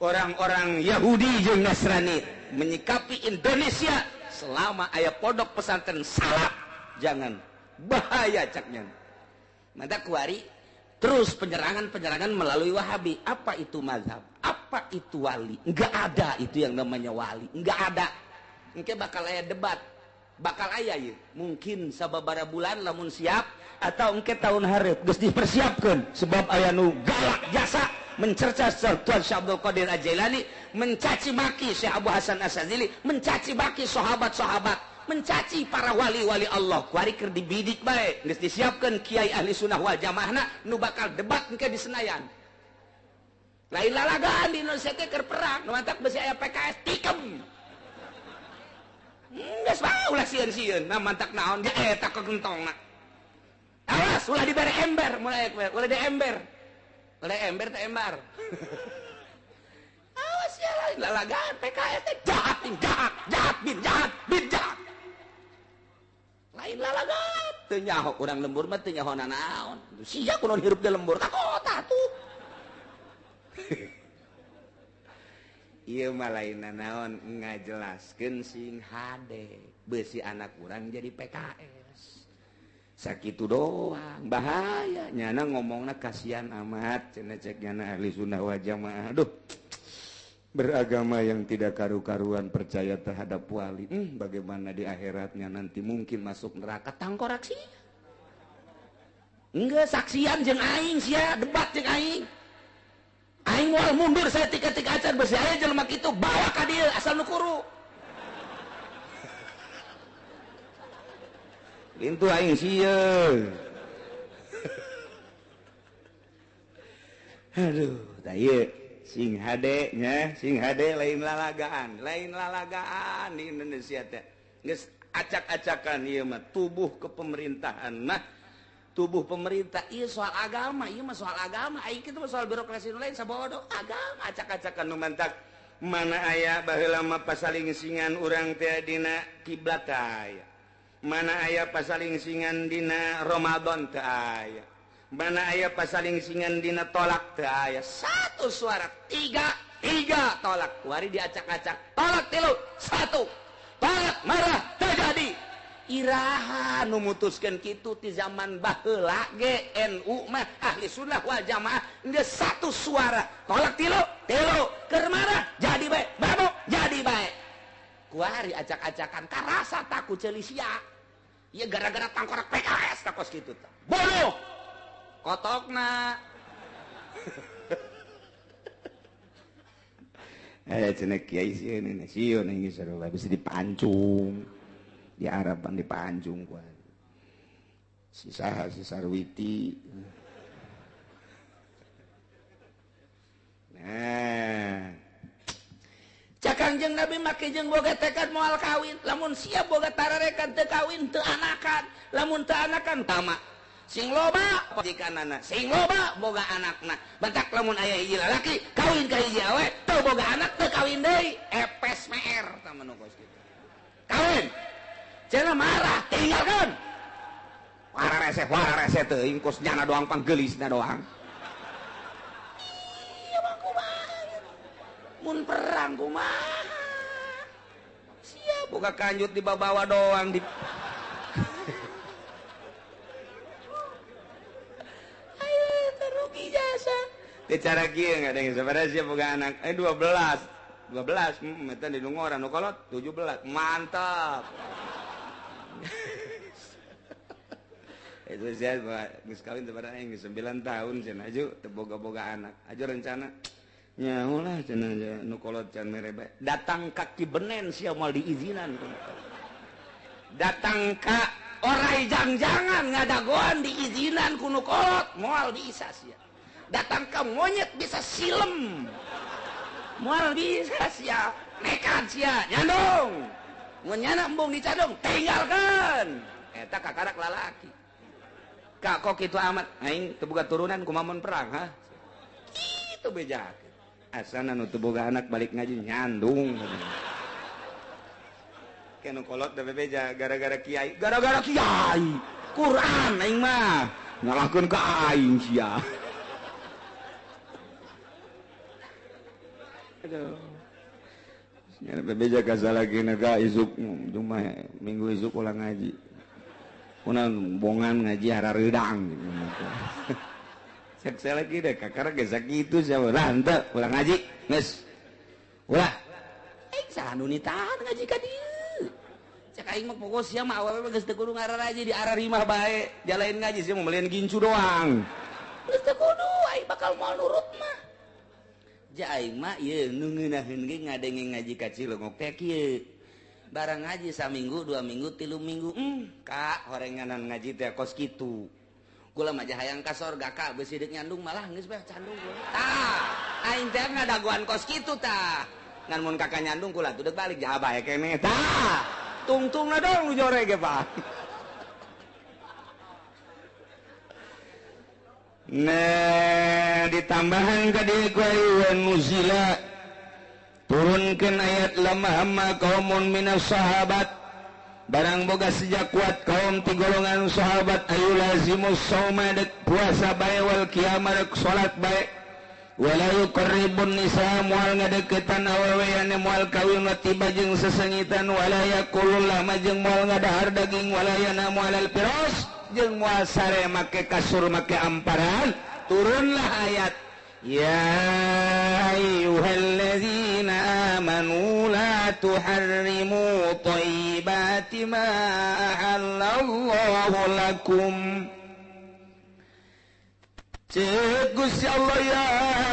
Orang-orang Yahudi jeung Nasrani menyikapi Indonesia selama aya pondok pesantren salaf, jangan bahaya caknya. Maka kuari terus penyerangan-penyerangan melalui Wahabi. Apa itu mazhab? Apa itu wali? Enggak ada itu yang namanya wali. Enggak ada. Engke bakal aya debat. Bakal aya ieu. Mungkin sababaraha bulan lamun siap atau engke tahun hareup geus dipersiapkeun sebab aya nu galak jasa mencerca Tuan Syekh Abdul Qadir Al-Jailani, mencaci maki Syekh Abu Hasan Asy-Syadzili, mencaci maki sahabat-sahabat, mencaci para wali-wali Allah. Kuari keur dibidik bae, geus disiapkeun kiai ahli sunnah wal jamaahna nu bakal debat engke di Senayan. Lain lalagaan di Indonesia teh keur perang, nu mantak besi aya PKS tikem. Geus bae ulah sieun-sieun, nah mantak naon ge eta kegentongna. Awas ulah dibere ember, mulai ulah di ember. Ulah ember teh embar. Awas ya lain lalagaan PKS teh jahat bin jahat, jahat bin jahat, bin jahat. Lain lalagaan teu nyaho urang lembur mah teu nyaho nanaon. Sia kunaon hirup di lembur ka kota tuh. Ieu mah lain nanaon ngajelaskeun sing hade beusi anak urang jadi PKS. Sakitu doang bahaya nyana ngomongna kasihan amat cenah cek nyana ahli sunnah wal jamaah. Aduh, beragama yang tidak karu-karuan percaya terhadap wali, bagaimana di akhiratnya nanti mungkin masuk neraka tangkorak sih. Enggak saksian jeung aing sia debat jeung aing. Aing moal mundur saya tika-tika acan besi aya jelema kitu bawa ka dieu asal nu kuru. Intu aing sieun. Aduh, tah ieu sing hade nya, sing hade lain lalagaan di Indonesia teh. Geus acak-acakan ieu mah tubuh kepemerintahan mah, tubuh pemerintah ieu soal agama, ieu mah soal agama, aing kitu mah soal birokrasi nu lain sabodo agama acak-acakan nu mantak mana aya baheula mah pasalingsingan urang teh dina kiblat aya. Mana aya pasalingsingan dina Ramadan teh aya. Mana aya pasalingsingan dina tolak teu aya. Satu suara, tiga, tiga tolak. Kuari diacak-acak, tolak tilu, satu. Tolak marah terjadi. Iraha nu mutuskeun kitu ti zaman baheula ge NU mah ahli sunnah wal jamaah geus satu suara. Tolak tilu, tilu, keur marah jadi bae, mabok jadi bae. Kuari acak-acakan karasa takut ceuli sia. Ieu gara-gara tangkorak PKS takos kitu tah. Bodoh. Kotokna. Cenah kiai sieun sieun geus sarua bisa dipancung. Di Arab pan dipancung ku. Si saha si Sarwiti. Nah. Cakang Kangjeng Nabi make jeung boga tekad moal kawin. Lamun siap boga tararekan teu kawin teu anakan. Lamun teu anakan tama. Sing loba pajikanana, sing loba boga anakna. Bentak lamun aya hiji lalaki kawin ka hiji awe, teu boga anak teu kawin deui, epes meer tah manu kos kitu. Kawin. Cenah marah, tinggalkeun. Wara rese teuing kos nyana doang panggeulisna doang. Iya mah kumaha. Mun perang kumaha. Siap boga kanjut dibawa doang di ayo terugi jasa. Teu cara kieu ngadeng sabaraha sia boga anak? 12. 12 eta di lungoran nu kolot 17. Mantap. Itu saya geus kawin sabaraha geus 9 tahun cenah aju teu boga-boga anak. Aju rencana nyaho lah cenah nu kolot can mere bae. Datang ka Kibenen sia moal diizinan. Datang ka orai jang-jangan ngadagoan diizinan ku nu kolot moal bisa sia. Datang ka monyet bisa silem. Moal bisa sia, nekat sia, nyandung. Mun nyana embung dicadung, tinggalkan. Eta kakarak lalaki. Kak kok kitu amat aing teu boga turunan kumaha mun perang ha? Kitu bejakeun. Asana nu teu boga anak balik ngaji nyandung. Kenu kolot da bebeja gara-gara kiai, gara-gara kiai. Quran aing mah ngalahkeun ka aing sia. Aduh. Nya bebeja kasalagi naga isuk cuma minggu isuk ulang ngaji. Kunan bongan ngaji harareudang gitu. Cek saya lagi deh, kakara geus sakitu sia ulah henteu ulah ngaji, geus. Ulah. Aing saha nu nitahan ngaji ka dieu. Cek aing mah pokok sia mah awewe geus teu kudu ngararaji di ararimah bae, jalain ngaji sia mah melian gincu doang. Geus teu kudu aing bakal moal nurut mah. Ja aing mah ieu nu ngeunaheun ge ngadenge ngaji ka Cilongok teh kieu. Barang ngaji saminggu, 2 minggu, 3 minggu, kak horenganan ngaji teh kos kitu. Kula mah hayang ka sorga kak beusi deuk nyandung malah geus bae candung kula. Tah, aing teh ngadagoan kos kitu tah. Ngan mun kakak nyandung kula tuh deuk balik jaha bae keneh tah. Tungtungna dong nu jore ge Pak. Nah, ditambahan ka dieu ku nuzila turunkan ayat lama hamma kaumun minas sahabat barang boga sejak kuat kaum ti golongan sahabat ayu lazimus sauma dek puasa bae wal qiyamah dek salat bae wala yuqarribun nisa moal ngadeukeutan awewe anu moal kawin tiba jeung sesengitan wala yaqulul lama jeung moal ngadahar daging wala yanamu alal firas jeung moal sare make kasur make amparan. Turunlah ayat ya ayyuhallazina amanu la tuharrimu thayyibati ma ahallallahu lakum. Cek Gusti Allah ya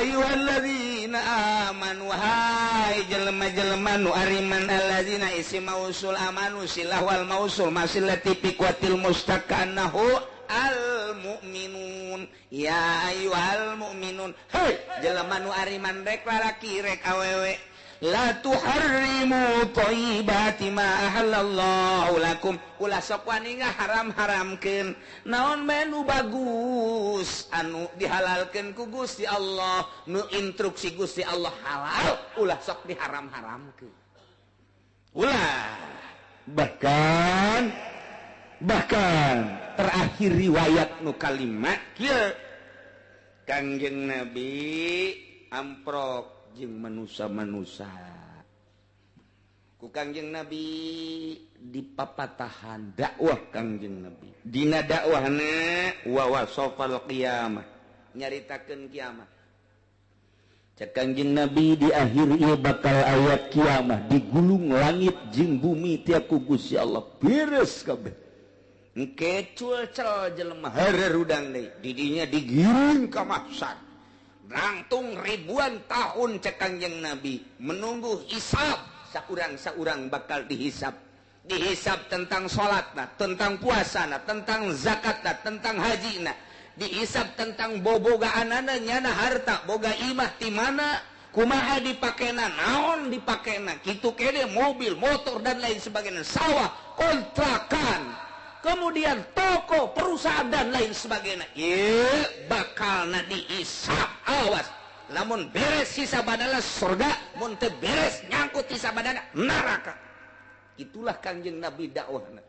ayyuhallazina amanu hai jelema-jelema nu ariman allazina isim mausul amanu silah wal mausul masilati piqwatil mustaqanahu al mu'minun ya ayyuhal mu'minun hei jelema nu ariman rek lalaki rek awewe la tuharrimu thayyibati ma ahallallahu lakum ulah sok wani ngaharam-haramkeun naon bae nu bagus anu dihalalkeun ku Gusti Allah nu instruksi Gusti Allah halal ulah sok diharam-haramkeun ulah. Bahkan terakhir riwayat nu kalima kieu Kangjeng Nabi amprok jeung manusa-manusa ku Kangjeng Nabi dipapatahan dakwah Kangjeng Nabi dina dakwahna wa wasafal qiyamah nyaritakeun kiamat. Cek Kangjeng Nabi di akhir ieu bakal ayat kiamah digulung langit jeung bumi teh ku Gusti Allah beres kabeh. Engke cul-cel jelema harerudang deui didinya digiring ka mahsyar langtung ribuan tahun cek Kangjeng Nabi menunggu hisab saurang-saurang bakal dihisab dihisab tentang salatna, tentang puasana, tentang zakatna, tentang hajina, dihisab tentang bobogaanana nyana harta boga imah ti mana Kumaha dipakena, naon dipakena, kitu kene mobil, motor dan lain sebagainya, sawah, kontrakan, kemudian toko, perusahaan dan lain sebagainya. Ieu bakalna dihisab. Awas, lamun beres sisa badana surga, mun teu beres nyangkut sisa badana neraka. Itulah Kangjeng Nabi dakwahna.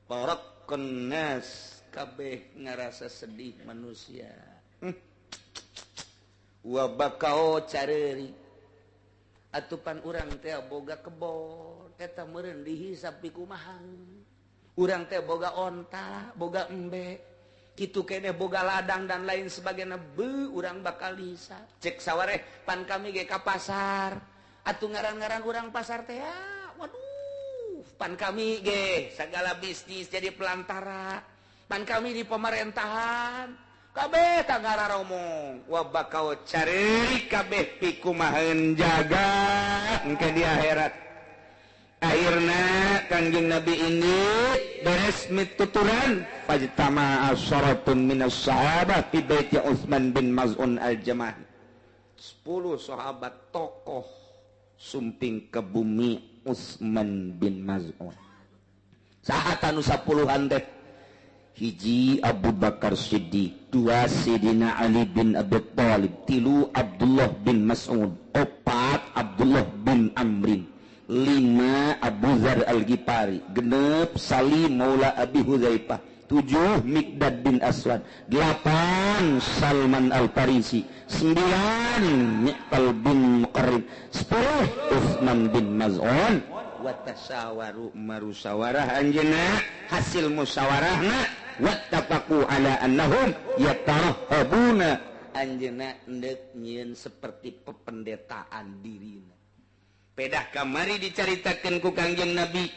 Barakun nas kabeh ngarasa sedih manusia. Wa bakao careuri atupan urang teh boga kebon eta meureun dihisab pikumaha. Urang teh boga onta, boga embe, kitu keneh boga ladang dan lain sebagainya, beuh urang bakal dihisab. Cek sawareh pan kami ge ka pasar, atuh ngaran-ngaran urang pasar teh waduh, pan kami ge segala bisnis jadi pelantara, pan kami di pemerintahan kabeh tangara romong. Wa bakau cari kabeh pikumaheun jaga engke di akhirat. Akhirna Kangjeng Nabi ini beres mituturan fajtama asyaratun minas sahabah fi baiti Utsman bin Maz'un al-Jamahi. 10 sahabat tokoh sumping ke bumi Utsman bin Maz'un. Saha tanu 10-an teh? Hiji Abu Bakar Siddiq, 2 Sidina Ali bin Abi Thalib, 3 Abdullah bin Mas'ud, 4 Abdullah bin Amrin, 5 Abu Dzar Al-Ghifari, 6 Salim Maula Abi Hudzaifah, 7 Miqdad bin Aswad, 8 Salman Al-Farisi, 9 Mi'tal bin Muqarrin, 10 Utsman bin Maz'un. Wa tasawaru marusawarah anjeunna, hasil musyawarahna wattafaqu ala annahum yatarahabuna, anjeunna endek nyieun seperti pependetaan dirina. Pedah kamari dicaritakeun ku Kangjeng Nabi,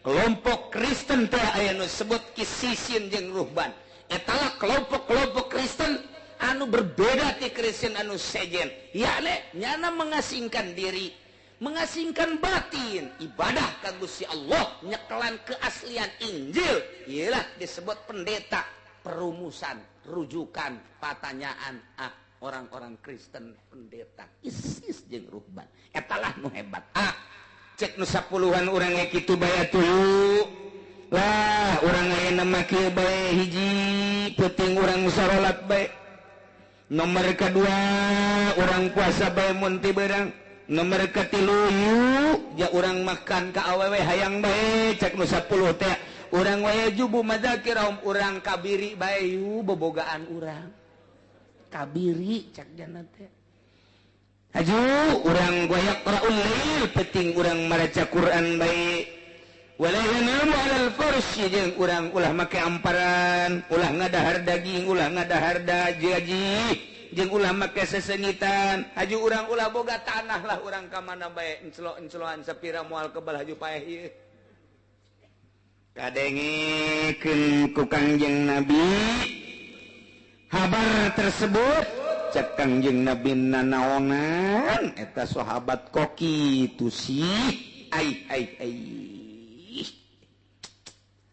kelompok Kristen teh aya nu sebut kisisin jeung ruhban. Eta lah kelompok-kelompok Kristen anu berbeda ti Kristen anu sejen, yakni nyana mengasingkan diri, mengasingkan batin, ibadah ka Gusti Allah, nyekelan keaslian Injil. Iyalah disebut pendeta, perumusan, rujukan, pertanyaan orang-orang Kristen pendeta isis jeung ruhban. Eta lah nu hebat. Cek nu 10-an urang ge kitu bae atuh. Lah urang ayeuna mah kieu bae, hiji peuting urang sarolat bae. Nomor kedua urang puasa bae mun ti beurang. Nomor katilu yuk ja urang makan ka awewe hayang bae. Cek nu 10 teh urang wae jubu madzakirahum, urang kabiri bae yu bobogaan urang kabiri cek jana teh. Haju urang goyak qaraul lail, penting urang maraca Quran bae. Wala yanamu alal farsy, jeung urang ulah make amparan, ulah ngadahar daging, ulah ngadahar daji, jeung ulah make sesengitan. Haju urang ulah boga tanah lah, urang ka mana bae enclo-encloan sapira moal kebal haju paeh ieu. Kadengekeun ku Kangjeng Nabi habar tersebut, cek Kangjeng Nabi nanaonan eta sahabat koki tu sih ai ai ai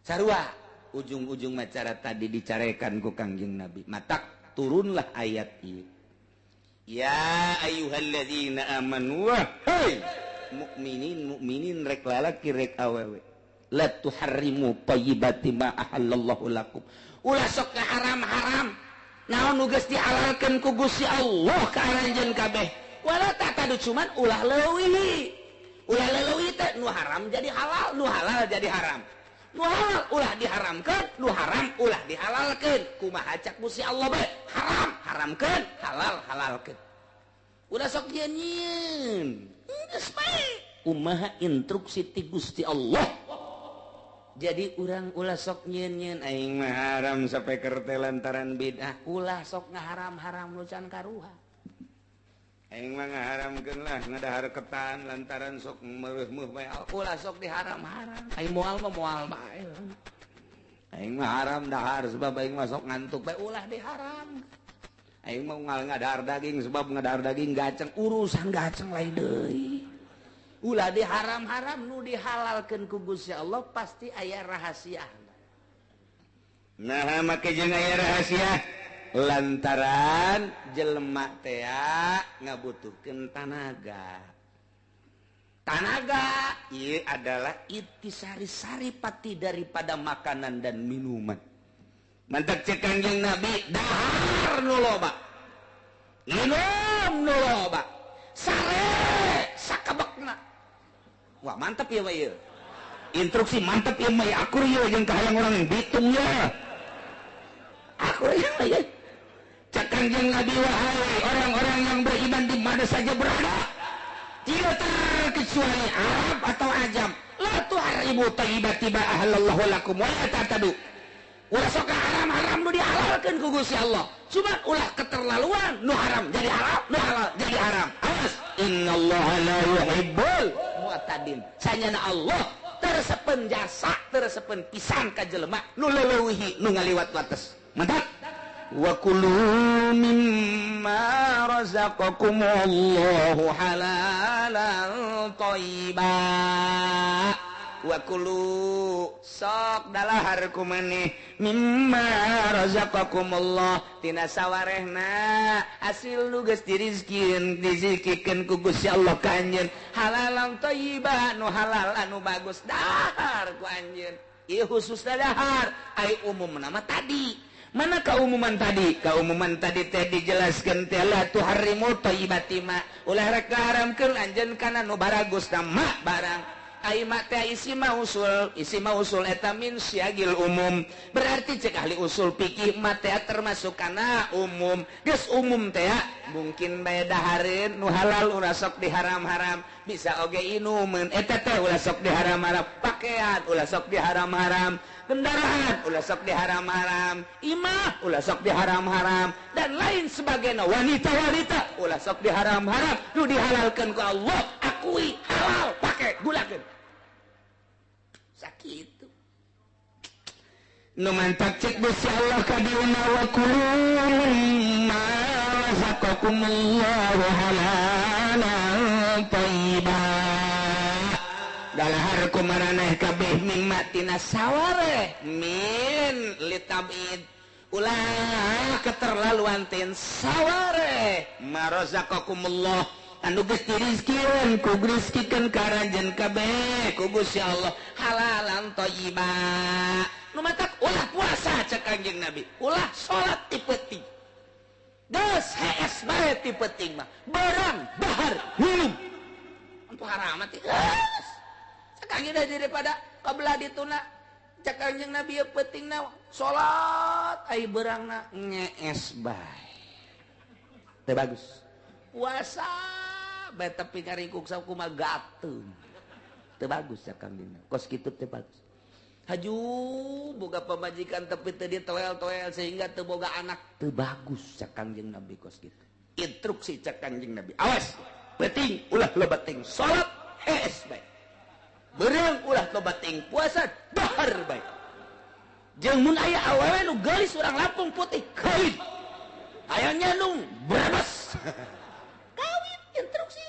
sarua ujung-ujung macara tadi dicarekan ku Kangjeng Nabi, matak turunlah ayat ini. Ya ayyuhalladzina amanu, wahai mukminin mukminin rek lalaki rek awewe, la tuharrimu thayyibati ma ahallallahu lakum. Ulah sok haram-haram naon nu geus dihalalkeun ku Gusti Allah ka aranjeun kabeh. Wala tatadu, cuman ulah leuwih. Ulah leuwih teh nu haram jadi halal, nu halal jadi haram. Nu halal ulah diharamkeun, nu haram ulah dihalalkeun. Kumaha cak Gusti Allah bae? Haram haramkeun, halal halalkeun. Ulah sok nyieun. Geus bae. Kumaha instruksi ti Gusti Allah. Jadi urang ulah sok nyieun-nyieun aing mah haram sampai kerte lantaran bid'ah. Ulah sok ngaharam-haram nu can karuha. Aing mah ngaharamkeun lah ngadahar ketan lantaran sok meureumeuh bae. Ulah sok diharam-haram. Aing moal mah moal bae. Aing mah haram dahar sebab aing mah sok ngantuk bae, ulah diharam. Aing mah ngadahar daging sebab ngadahar daging gaceng, urusan gaceng lain deui. Ulah diharam-haram, nu dihalalkeun ku Gusti Allah pasti aya rahasia. Nah, make jeung aya rahasia. Lantaran jelema teh ngabutuhkeun tanaga. Tanaga ieu adalah intisari saripati daripada makanan dan minuman. Mantak cek Kangjeng Nabi, dahar nu loba, minum nu loba, sare sakabekna. Wah, mantep ya mah ieu. Instruksi mantep ya mah, akur ieu jeung kahayang orang yang bitung ya. Akur ya mah ieu. Cek Kangjeng Nabi, wahai orang-orang yang beriman di mana saja berada, tidak terkecuali Arab atau Ajam, la tuharrimu thayyibati ma ahallallahu lakum wa la ta'tadu. Ulah sok haram-haram nu dihalalkeun ku Gusti Allah. Cuma ulah keterlaluan, nu haram jadi halal, nu halal jadi haram. Awas, innallaha la yuhibbul mu'tadin. Sanyana Allah tersepen jasa, tersepen pisan ka jelema nu leuweuhi, nu ngaliwat wates. Mantap. Wa kulu mimma razaqakumullahu halalan thayyiba. Wa kulu sok dalahar kumaneh mimma razaqakumullah tina sawarehna hasil nu geus dirizkieun dizikikeun ku Gusti Allah ka anjeun halalan thayyiba nu halal anu bagus dahar ku anjeun. Ieu khususna dahar, ai umumna mah tadi. Mana keumuman tadi? Keumuman tadi teh dijelaskeun teh la tuharrimu thayyibati ma, ulah rek ngaharamkeun anjeun kana nu baragusna ma barang. Ai ma teh isi mausul, isi mausul eta min syagil umum. Berarti cek ahli usul fikih ma teh termasuk kana umum. Geus umum teh mungkin bae dahareun nu halal ulah sok diharam-haram, bisa oge inumeun eta teh ulah sok diharam-haram, pakaian ulah sok diharam-haram, kendaraan ulah sok diharam-haram, imah ulah sok diharam-haram, dan lain sebagainya. Wanita-wanita ulah sok diharam-haram, nu dihalalkeun ku Allah akui halal, pake gulakeun. Sakitu nu mantak cek Gusti Allah ka diuna wa kulu mimma razaqakumullahu halalan thayyiba. Dalahar kumaraneh kabeh mimma tina sawareh min litabid, ulah keterlaluan tin sawareh ma razaqakumullah anu geus dirizkieun ku rizkikeun ka aranjeun kabeh ku Gusti Allah halalan thayyiba. Nu matak ulah puasa cek Kangjeng Nabi, ulah salat ti peuting, geus hees bae ti peuting mah barang dahar minum antu haram teh geus. Cek Kangjeng daripada kabelah dituna cek Kangjeng Nabi ieu peutingna salat ai beurangna ngees bae teu bagus. Puasa bae tapi ngaringkuk sakumaha gateung teu bagus cek Kangjeng Nabi, kos kitu teu bagus. Haju boga pamajikan tapi teu ditoel-toel sehingga teu boga anak teu bagus cek Kangjeng Nabi kos kitu. Instruksi cek Kangjeng Nabi, awas peuting ulah loba ting salat hees bae, beurang ulah loba ting puasa dahar bae. Jeung mun aya awewe nu geulis urang Lampung putih kawin, aya nyandung brebes kawin. Instruksi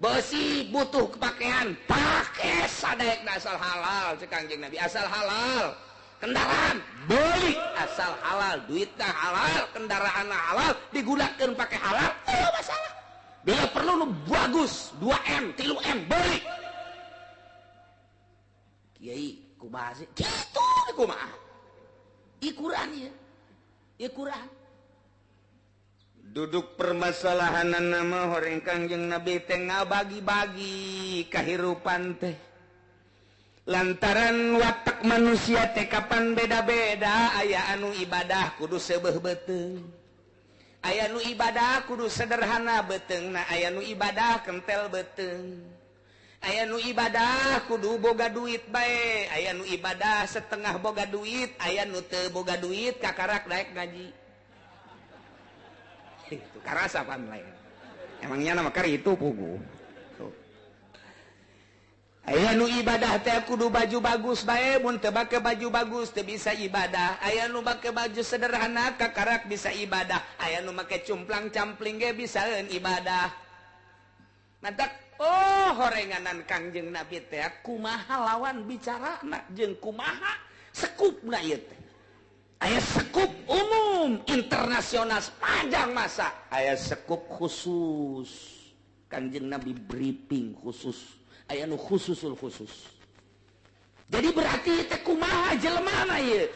besi butuh kepakaian pakai sadaekna asal halal cek Kangjeng Nabi, asal halal. Kendaraan beli asal halal, duitna halal, kendaraanna halal, digunakeun pakai halal, teu masalah. Bila perlu nu bagus 2M 3M beli. Kiai kumaha sih kitu kumaha? Ieu Quran ieu. Ieu Quran. Duduk permasalahan nama horeng Kangjeng Nabi teh ngabagi-bagi kahirupan teh. Lantaran watak manusia teh kapan beda-beda, aya anu ibadah kudu seubeuh beuteung, aya nu ibadah kudu sederhana beuteungna, aya nu ibadah kentel beuteung, aya nu ibadah kudu boga duit bae, aya nu ibadah setengah boga duit, aya nu teu boga duit kakarak daek ngaji. Itu karasa pan lain. Emangnya nama kar itu pugu. Aya nu ibadah teh kudu baju bagus bae, mun teu make baju bagus teu bisa ibadah. Aya nu make baju sederhana kakarak bisa ibadah. Aya nu make cumplang-campling ge bisaeun ibadah. Mantak oh horenganan Kangjeng Nabi teh kumaha lawan bicarana jeung kumaha sekupna ieu teh. Aya sekup umum internasional sepanjang masa, aya sekup khusus. Kanjeng Nabi briefing khusus, aya nu khususul khusus. Jadi berarti teh kumaha jelema ieu?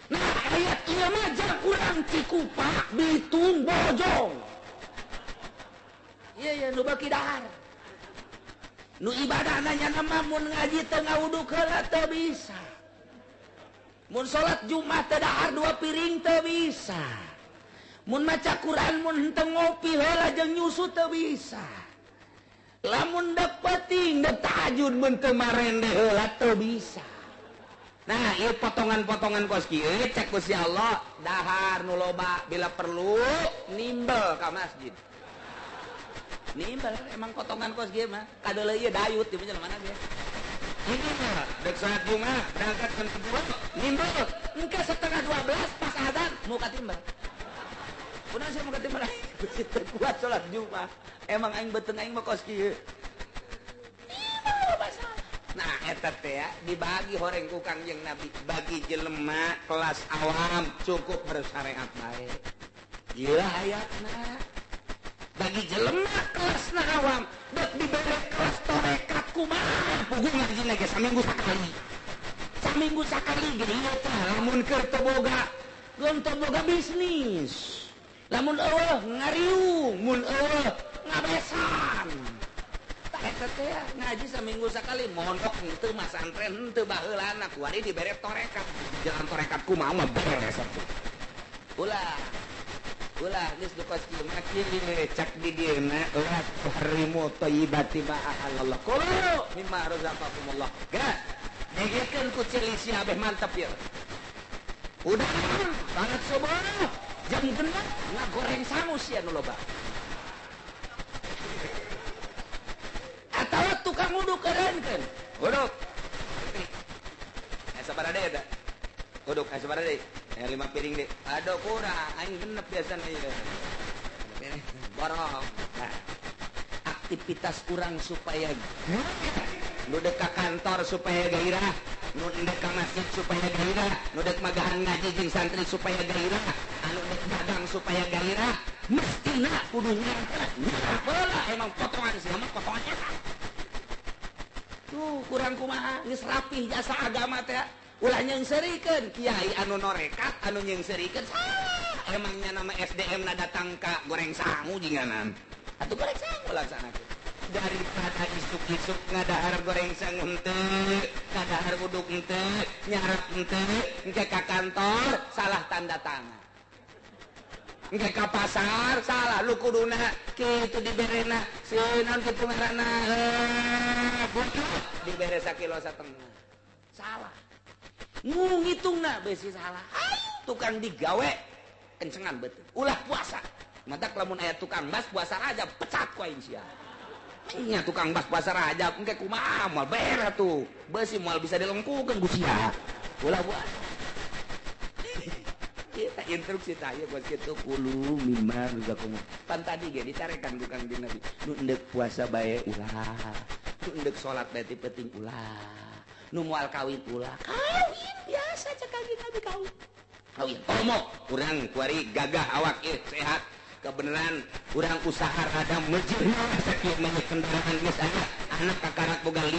Nah, ayat ieu mah jang kurang Cikupa, Bitung, Bojong. Iya ya nu baki dahar. Nu ibadah nanya nama mun ngaji teu ngawuduk heula teu bisa. Mun salat Jumat teu dahar 2 piring teu bisa. Mun maca Quran mun henteu ngopi heula jeung nyusu teu bisa. Lamun dek penting dek tahajud mun teu marende heula teu bisa. Nah, ieu potongan-potongan kos kieu cek ku si Allah dahar nu loba bila perlu nimbel ka masjid. Nimbel emang potongan kos kieu mah kadeuleu ieu dayut di mana ge. Ini mah dek salat Jumat berangkat jam 2 nimbel engke 11:30 pas adzan mau ka timbel. Kunaon sia mau ka timbel? Beusi teu kuat salat Jumat. Emang aing beuteung aing mah kos kieu. Nah eta teh dibagi horeng ku Kangjeng Nabi bagi jelema kelas awam cukup bersyariat bae. Ieu ayatna. Bagi jelema kelasna awam dek dibere kelas tarekat kumaha puguh ngajina ge saminggu sakali. Saminggu sakali ge ieu teh lamun keur teu boga, geun teu boga bisnis. Lamun eueuh ngariung, mun eueuh ngabesan. Eta teh ngaji saminggu sakali mondok henteu masantren henteu baheulana kuari dibere tarekat. Jalan tarekat kumaha mah beres atuh. Ulah. Ulah geus duka kieu mah kieu cak di dieuna la tuhrimu thayyibati ma ahallallah. Kulu mimma razaqakumullah. Geus dengekeun ku cilisi abeh mantep ieu. Udah banget subuh jam 6 ngagoreng sangu sia nu loba. Atawa tukang uduk kerenkeun. Uduk. Sabaraha deui eta? Uduk sabaraha deui? 5 piring deh. Aduh kurang, aing genep biasana ieu. Borong. Nah, aktivitas kurang supaya nu dek ka kantor supaya gairah, nu dek ka masjid supaya gairah, nu dek magahan ngaji jeung santri supaya gairah, anu dek dagang supaya gairah, mestina kudu nyangka. Bola emang potongan sih, emang potongan eta. Tuh kurang kumaha geus rapih jasa agama teh. Ulah nyengserikeun kiai anu norekat anu nyengserikeun salah. Emangnya nama SDM na datang ka goreng sangu jinganan. Atuh goreng sangu laksanakeun. Daripada isuk-isuk ngadahar goreng sangu henteu, ngadahar uduk henteu, nyarap henteu, engke ka kantor salah tanda tangan. Engke ka pasar salah lu kuduna kitu diberena sieun kitu ngaranna dibere sakilo satengah. Salah. Ngitungna besi salah. Tukang digawe kencengan betul. Ulah puasa. Matak lamun aya tukang bas puasa Rajab pecat ku aing sia. Nya tukang bas puasa Rajab engke kumaha moal beres tuh. Besi moal bisa dilengkukeun ku sia. Ulah puasa. Kita instruksi tah ieu kos kitu kulu mimma ruzakum. Pan tadi ge ditarekan ku Kangjeng Nabi. Nu endek puasa bae ulah. Nu endek salat bae ti penting ulah. Nu moal kawin ulah. Kawin biasa cek Kangjeng Nabi kawin. Kawin komo urang kuari gagah awak ieu sehat kebenaran urang usaha rada mejeuhna sakieu mah kendaraan geus aya anak kakarak boga 5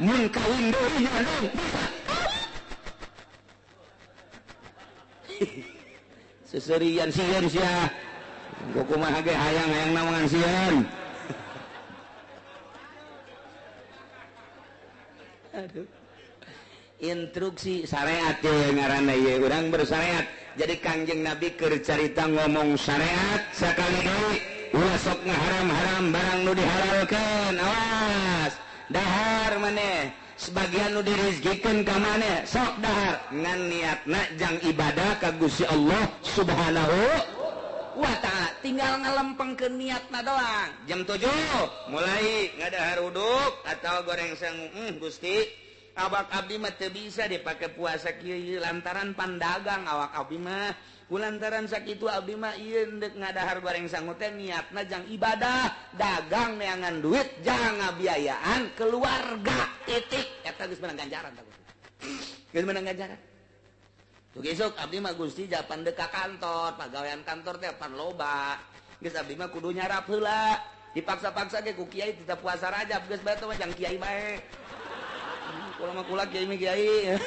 mun kawin deui nya dong bisa kawin. Seserian sieun sia. Kumaha ge hayang-hayang nawangan sieun. Aduh. Instruksi syariat ye ngaranna ye urang bersyariat. Jadi Kangjeng Nabi keur carita ngomong syariat sakali deui ulah sok ngaharam-haram barang nu dihalalkeun. Awas dahar maneh sebagian nu dirizkikeun ka maneh sok dahar ngan niatna jang ibadah ka Gusti Allah Subhanahu wa ta'ala. Tinggal ngalempengkeun niatna doang. Jam 7 mulai ngadahar uduk atau goreng sangu. Gusti awak abdi mah teu bisa dipake puasa kieu lantaran pandagang awak abdi mah kulantaran sakitu abdi mah ieu endek ngadahar goreng sangu teh niatna jang ibadah dagang neangan duit jang ngabiayaan keluarga titik eta geus menang ganjaran tah geus menang ganjaran. Tuh isuk abdi mah Gusti japan deka kantor, pagawean kantor teh pan loba. Geus abdi mah kudu nyarap heula. Dipaksa-paksa ge ku kiai tidak puasa Rajab geus bae teh mah jang kiai bae. Kula mah kula kiai mah kiai.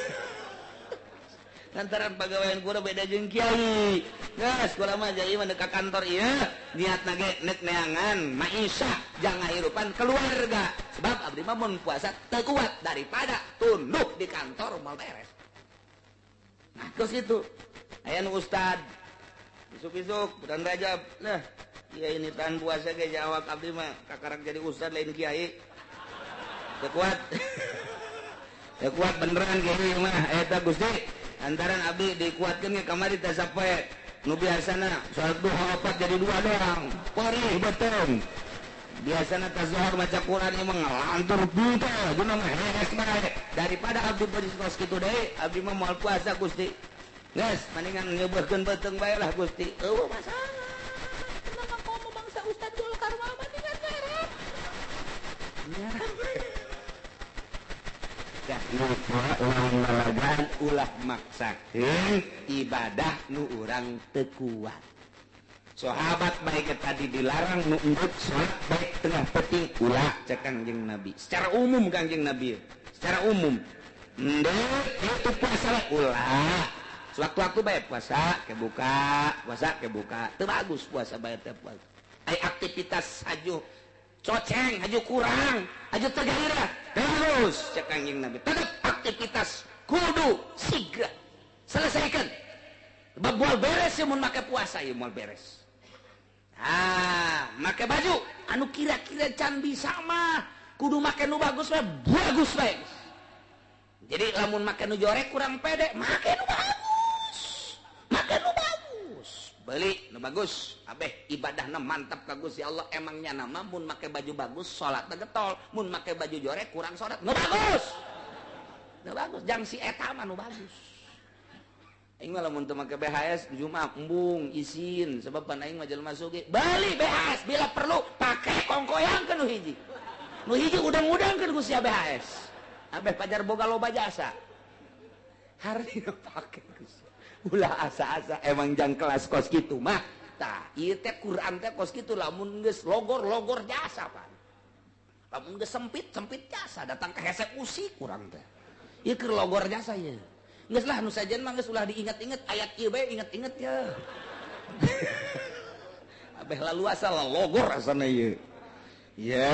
Lantaran pagawean kula beda jeung kiai. Geus kula mah jadi mah deka kantor ieu niatna ge nek neangan maisha jangan hirupan keluarga. Sebab abdi mah mun puasa teu kuat daripada tunduk di kantor moal beres. Nah, terus itu aya nu ustad isuk-isuk bulan Rajab. Nah, kiai ini tahan puasa ge jawab abdi mah kakarak jadi ustad lain kiai. Teu kuat. Teu kuat beneran kiai mah eta Gusti. Antaran abdi dikuatkeun ge kamari teh sapoe nu biasana salat duha 4 jadi 2 doang. Perih beuteung. Biasana tazuhur maca Quran ieu mah ngalantur buta guna mah hees bae. Daripada abdi bari kos kitu deui, abdi mah moal puasa Gusti. Geus mendingan nyeubeuhkeun beuteung bae lah Gusti. Eueuh masalah. Kenapa komo bangsa ustad Golkar mah mendingan nyarap. Nyarap. Dah ulah lalagan ulah maksakeun ibadah nu urang teu kuat. Sahabat baik tadi dilarang nu endut salat baik tengah peuting ulah cek Kangjeng Nabi. Secara umum Kangjeng Nabi, secara umum endut itu puasa ulah. Sewaktu-waktu bae puasa kebuka, puasa kebuka. Teu bagus puasa bae teh puasa. Ai aktivitas haju coceng, haju kurang, haju tergairah. Terus cek Kangjeng Nabi, tetap aktivitas kudu sigra selesaikan. Sebab moal beres ya mun make puasa ya moal beres. Ah, make baju anu kira-kira can bisa mah kudu make nu bagus we, bagus we. Jadi lamun make nu jorek kurang pede, make nu bagus. Make nu bagus. Beli nu bagus, abeh ibadahna mantap ka Gusti Allah. Emangnya nama mun make baju bagus salatna getol, mun make baju jorek kurang salat. Nu bagus. Nu bagus, jang si eta mah nu bagus. Aing mah lamun teu make BHS Jumat embung isin sebab pan aing mah jelema sugih. Beli BHS bila perlu pakai kongkoyangkeun nu hiji. Nu hiji udang-udangkeun ku sia BHS. Abeh pajar boga loba jasa. Harina pake ku sia. Ulah asa-asa emang jang kelas kos kitu mah. Tah, ieu teh Quran teh kos kitu lamun geus logor-logor jasa pan. Lamun geus sempit-sempit jasa datang ke hese usi kurang teh. Ieu keur logor jasa ieu. Geus lah nu sajen mah geus ulah diinget-inget ayat ieu bae inget-inget ya. Abeh lalu asal logor asana ieu. Ya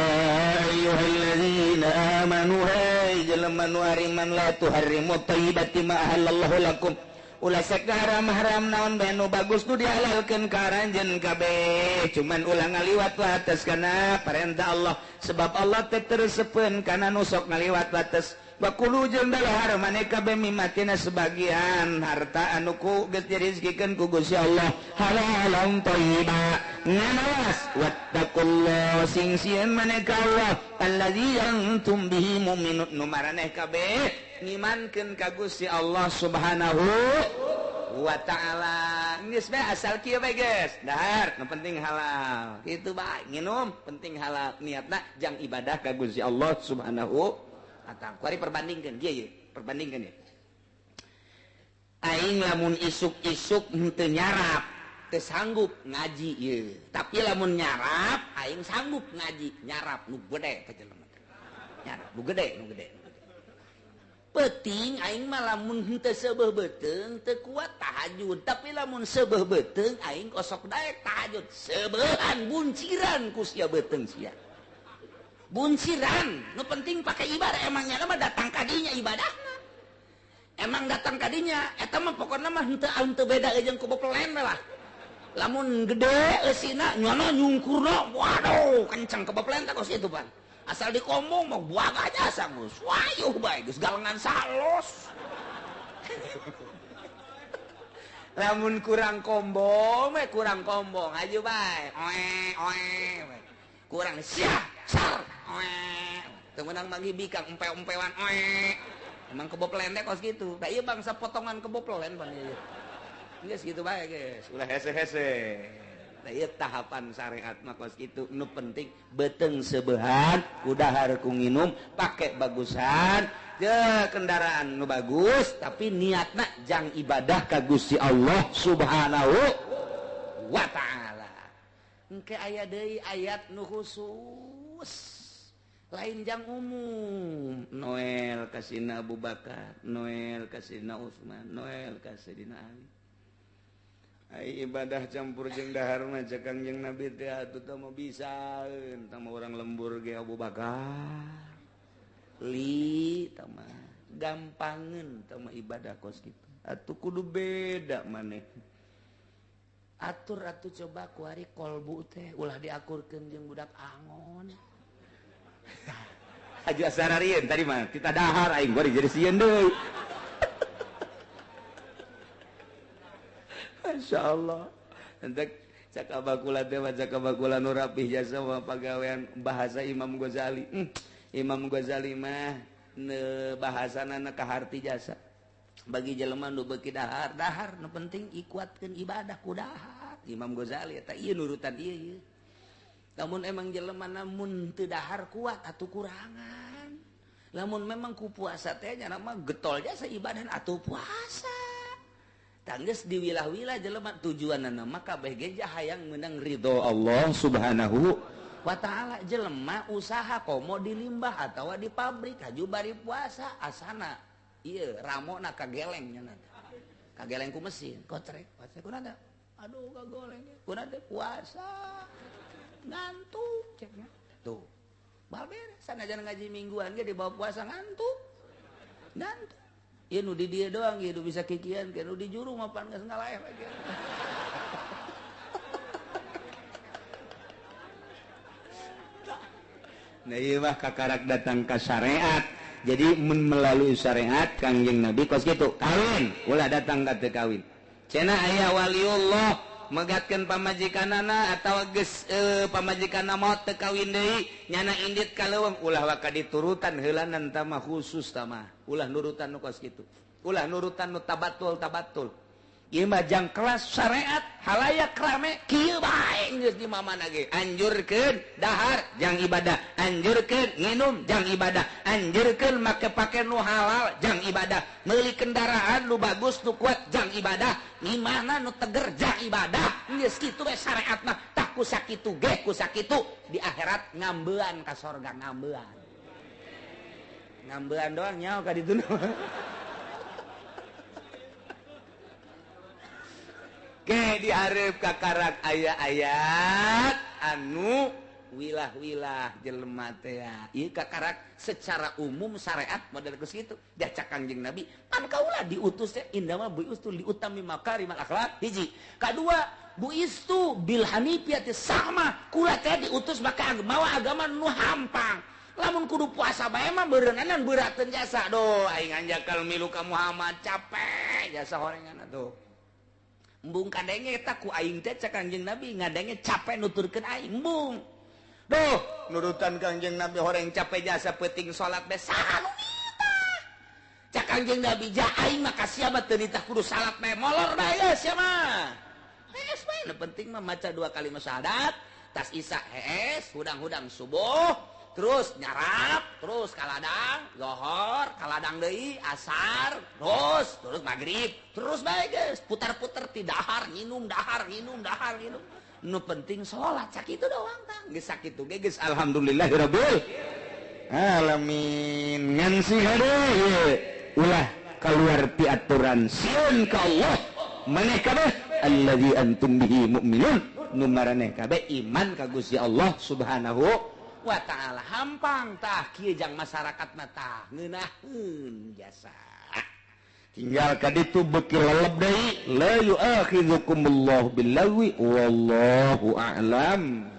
ayyuhallazina amanu hay jelema nu ariman la tuharrimu thayyibati ma ahallallahu lakum. Ulah sek haram-haram naon bae nu bagus nu dihalalkeun ka aranjeun kabeh. Cuman ulah ngaliwat wates kana parentah Allah sebab Allah teh tersepeun kana nu sok ngaliwat wates. Bakulu jeung dalahar maneh kabeh mimatina sebagian harta anu ku geus dirizkikeun ku Gusti Allah halalan thayyiba nganawas wattaqullah sing sieun maneh ka Allah allazi antum bihi mu'minun nu maraneh kabeh ngimankeun ka Gusti Allah Subhanahu wa ta'ala. Geus bae asal kieu bae geus dahar nu penting halal kitu bae nginum penting halal niatna jang ibadah ka Gusti Allah Subhanahu. Atang kuari perbandingkan dia ya, perbandingkan ya. Aing lamun isuk-isuk henteu nyarap, teu sanggup ngaji ye. Tapi lamun nyarap, aing sanggup ngaji, nyarap nu gede teh jelema. Nyarap nu gede, nu gede, nu gede. Peuting aing mah lamun henteu seubeuh beuteung teu kuat tahajud, tapi lamun seubeuh beuteung aing kosok daek tahajud. Seubeuhan bunciran ku sia beuteung sia. Bunciran, nu penting pakai ibadah. Emangnya mah datang kadinya ibadahna. Emang datang kadinya, eta mah pokokna mah henteu beda jeung keboplen lah. Lamun gede eusina nyono nyungkurna, waduh kenceng keboplen teh kos kitu pan. Asal dikombong mah buang aja sangus. Wayuh bae geus galengan salos. Lamun kurang kombong we kurang kombong aju bae. Oe oe. Kurang sia sar oe. Teu meunang manggi bikang empe-empewan oe. Emang keboplen teh kos kitu. Da ieu bangsa potongan keboplen pan ieu. Geus kitu bae geus, ulah hese-hese. Tah ieu tahapan syariat mah kos kitu nu penting beuteung sebehan ku dahar ku nginum pake bagusan je kendaraan nu bagus tapi niatna jang ibadah ka Gusti Allah Subhanahu wa ta'ala. Engke aya deui ayat nu khusus lain jang umum. Noel ka Sayyidina Abu Bakar, Noel ka Sayyidina Utsman, Noel ka Sayyidina Ali. Ai ibadah campur jeung dahar mah cek Kangjeng Nabi teh atuh teh mah bisaeun tah mah urang lembur ge Abu Bakar. Li tah mah gampangeun tah mah ibadah kos kitu. Atuh kudu beda maneh. Atur atuh coba kuari kolbu teh ulah diakurkeun jeung budak angon. Haji asararieun tadi mah kita dahar aing bari jadi sieun deui. Masya Allah. Entek cak abakula teh mah cak abakula nu rapih jasa mah pagawean bahasa Imam Ghazali. Imam Ghazali mah bahasana kaharti jasa. Bagi jelema nu beuki dahar, dahar nu penting ikuatkeun ibadah ku dahar. Imam Ghazali eta ieu nurutan ieu ieu. Lamun emang jelema mun teu dahar kuat atuh kurangan. Lamun memang ku puasa teh nya mah getol jasa ibadah atuh puasa. Tangges di wilah-wilah jelema tujuanna mah kabeh ge hayang meunang ridho Allah Subhanahu wa ta'ala. Jelema usaha komo di limbah atawa di pabrik haju bari puasa asana ieu ramona kageleng nya kageleng ku mesin kotrek puasa kunada aduh kagoleng kunada puasa ngantuk ceknya tuh bal beres sanajan ngaji mingguan ge dibawa puasa ngantuk ngantuk. Ieu nu di dieu doang ieu nu bisa kikian ke nu di juru mah pan geus ngalaeh we. Nah ieu mah kakarak datang ka syariat. Jadi mun melalui syariat Kangjeng Nabi kos kitu kawin ulah datang ka teu kawin. Cenah aya waliullah megatkeun pamajikanana atawa geus pamajikanna maot teu kawin deui nyana indit ka leuweung ulah waka diturutan heulanan tah mah khusus tah mah ulah nurutan nu kos kitu ulah nurutan nu tabatul-tabatul ieu mah jang kelas syariat halayak rame kieu bae geus di mamana ge anjurkeun dahar jang ibadah anjurkeun nginum jang ibadah anjurkeun make pake nu halal jang ibadah meuli kendaraan nu bagus nu kuat jang ibadah ngimahna nu teger jang ibadah geus kitu we syariat mah tah ku sakitu ge ku sakitu di akhirat ngambean ka sorga ngambean ngambean doang nyaho ka ditu. Ke dihareup kakarak aya-ayat anu wilah-wilah jelema teh ieu kakarak secara umum syariat model geus kitu diacak Kangjeng Nabi pan kaula diutus teh indama buistu liutami makarimal akhlak hiji kadua buistu bil hanifiyati sama kula teh diutus maka mawa agama nu hampang lamun kudu puasa bae mah beureunganan beurateun jasa doh aing anjakal milu ka Muhammad capek jasa horengan atuh. Embung kadenge eta ku aing teh cek Kangjeng Nabi ngadenge capek nuturkeun aing embung. Duh, nurutan Kangjeng Nabi horeng capek jasa peuting salat bae saha nu nitah. Cek Kangjeng Nabi ja aing mah ka sia mah teu nitah kudu salat bae molor bae geus sia mah. Hees bae nu penting mah maca dua kalimat syahadat, tas isya hees, hudang-hudang subuh, terus nyarap, terus kaladang, zohor, kaladang deui, asar, terus maghrib, terus bae geus, putar-putar ti dahar, nginum, dahar, nginum, dahar, nginum. Nu penting salat sakitu doang tah. Geus sakitu ge geus alhamdulillahirabbil alamin. Ngan sih hade ulah keluar ti aturan sieun ka Allah maneh kabeh allazi antum bihi mu'minun nu maraneh kabeh iman ka Gusti Allah Subhanahu wa ta'ala. Hampang tah kieu jang masyarakat mah tah ngeunaheun jasa tinggal ka ditu beuki leleb deui la yu'akhidzukumullahu billawi wallahu a'lam.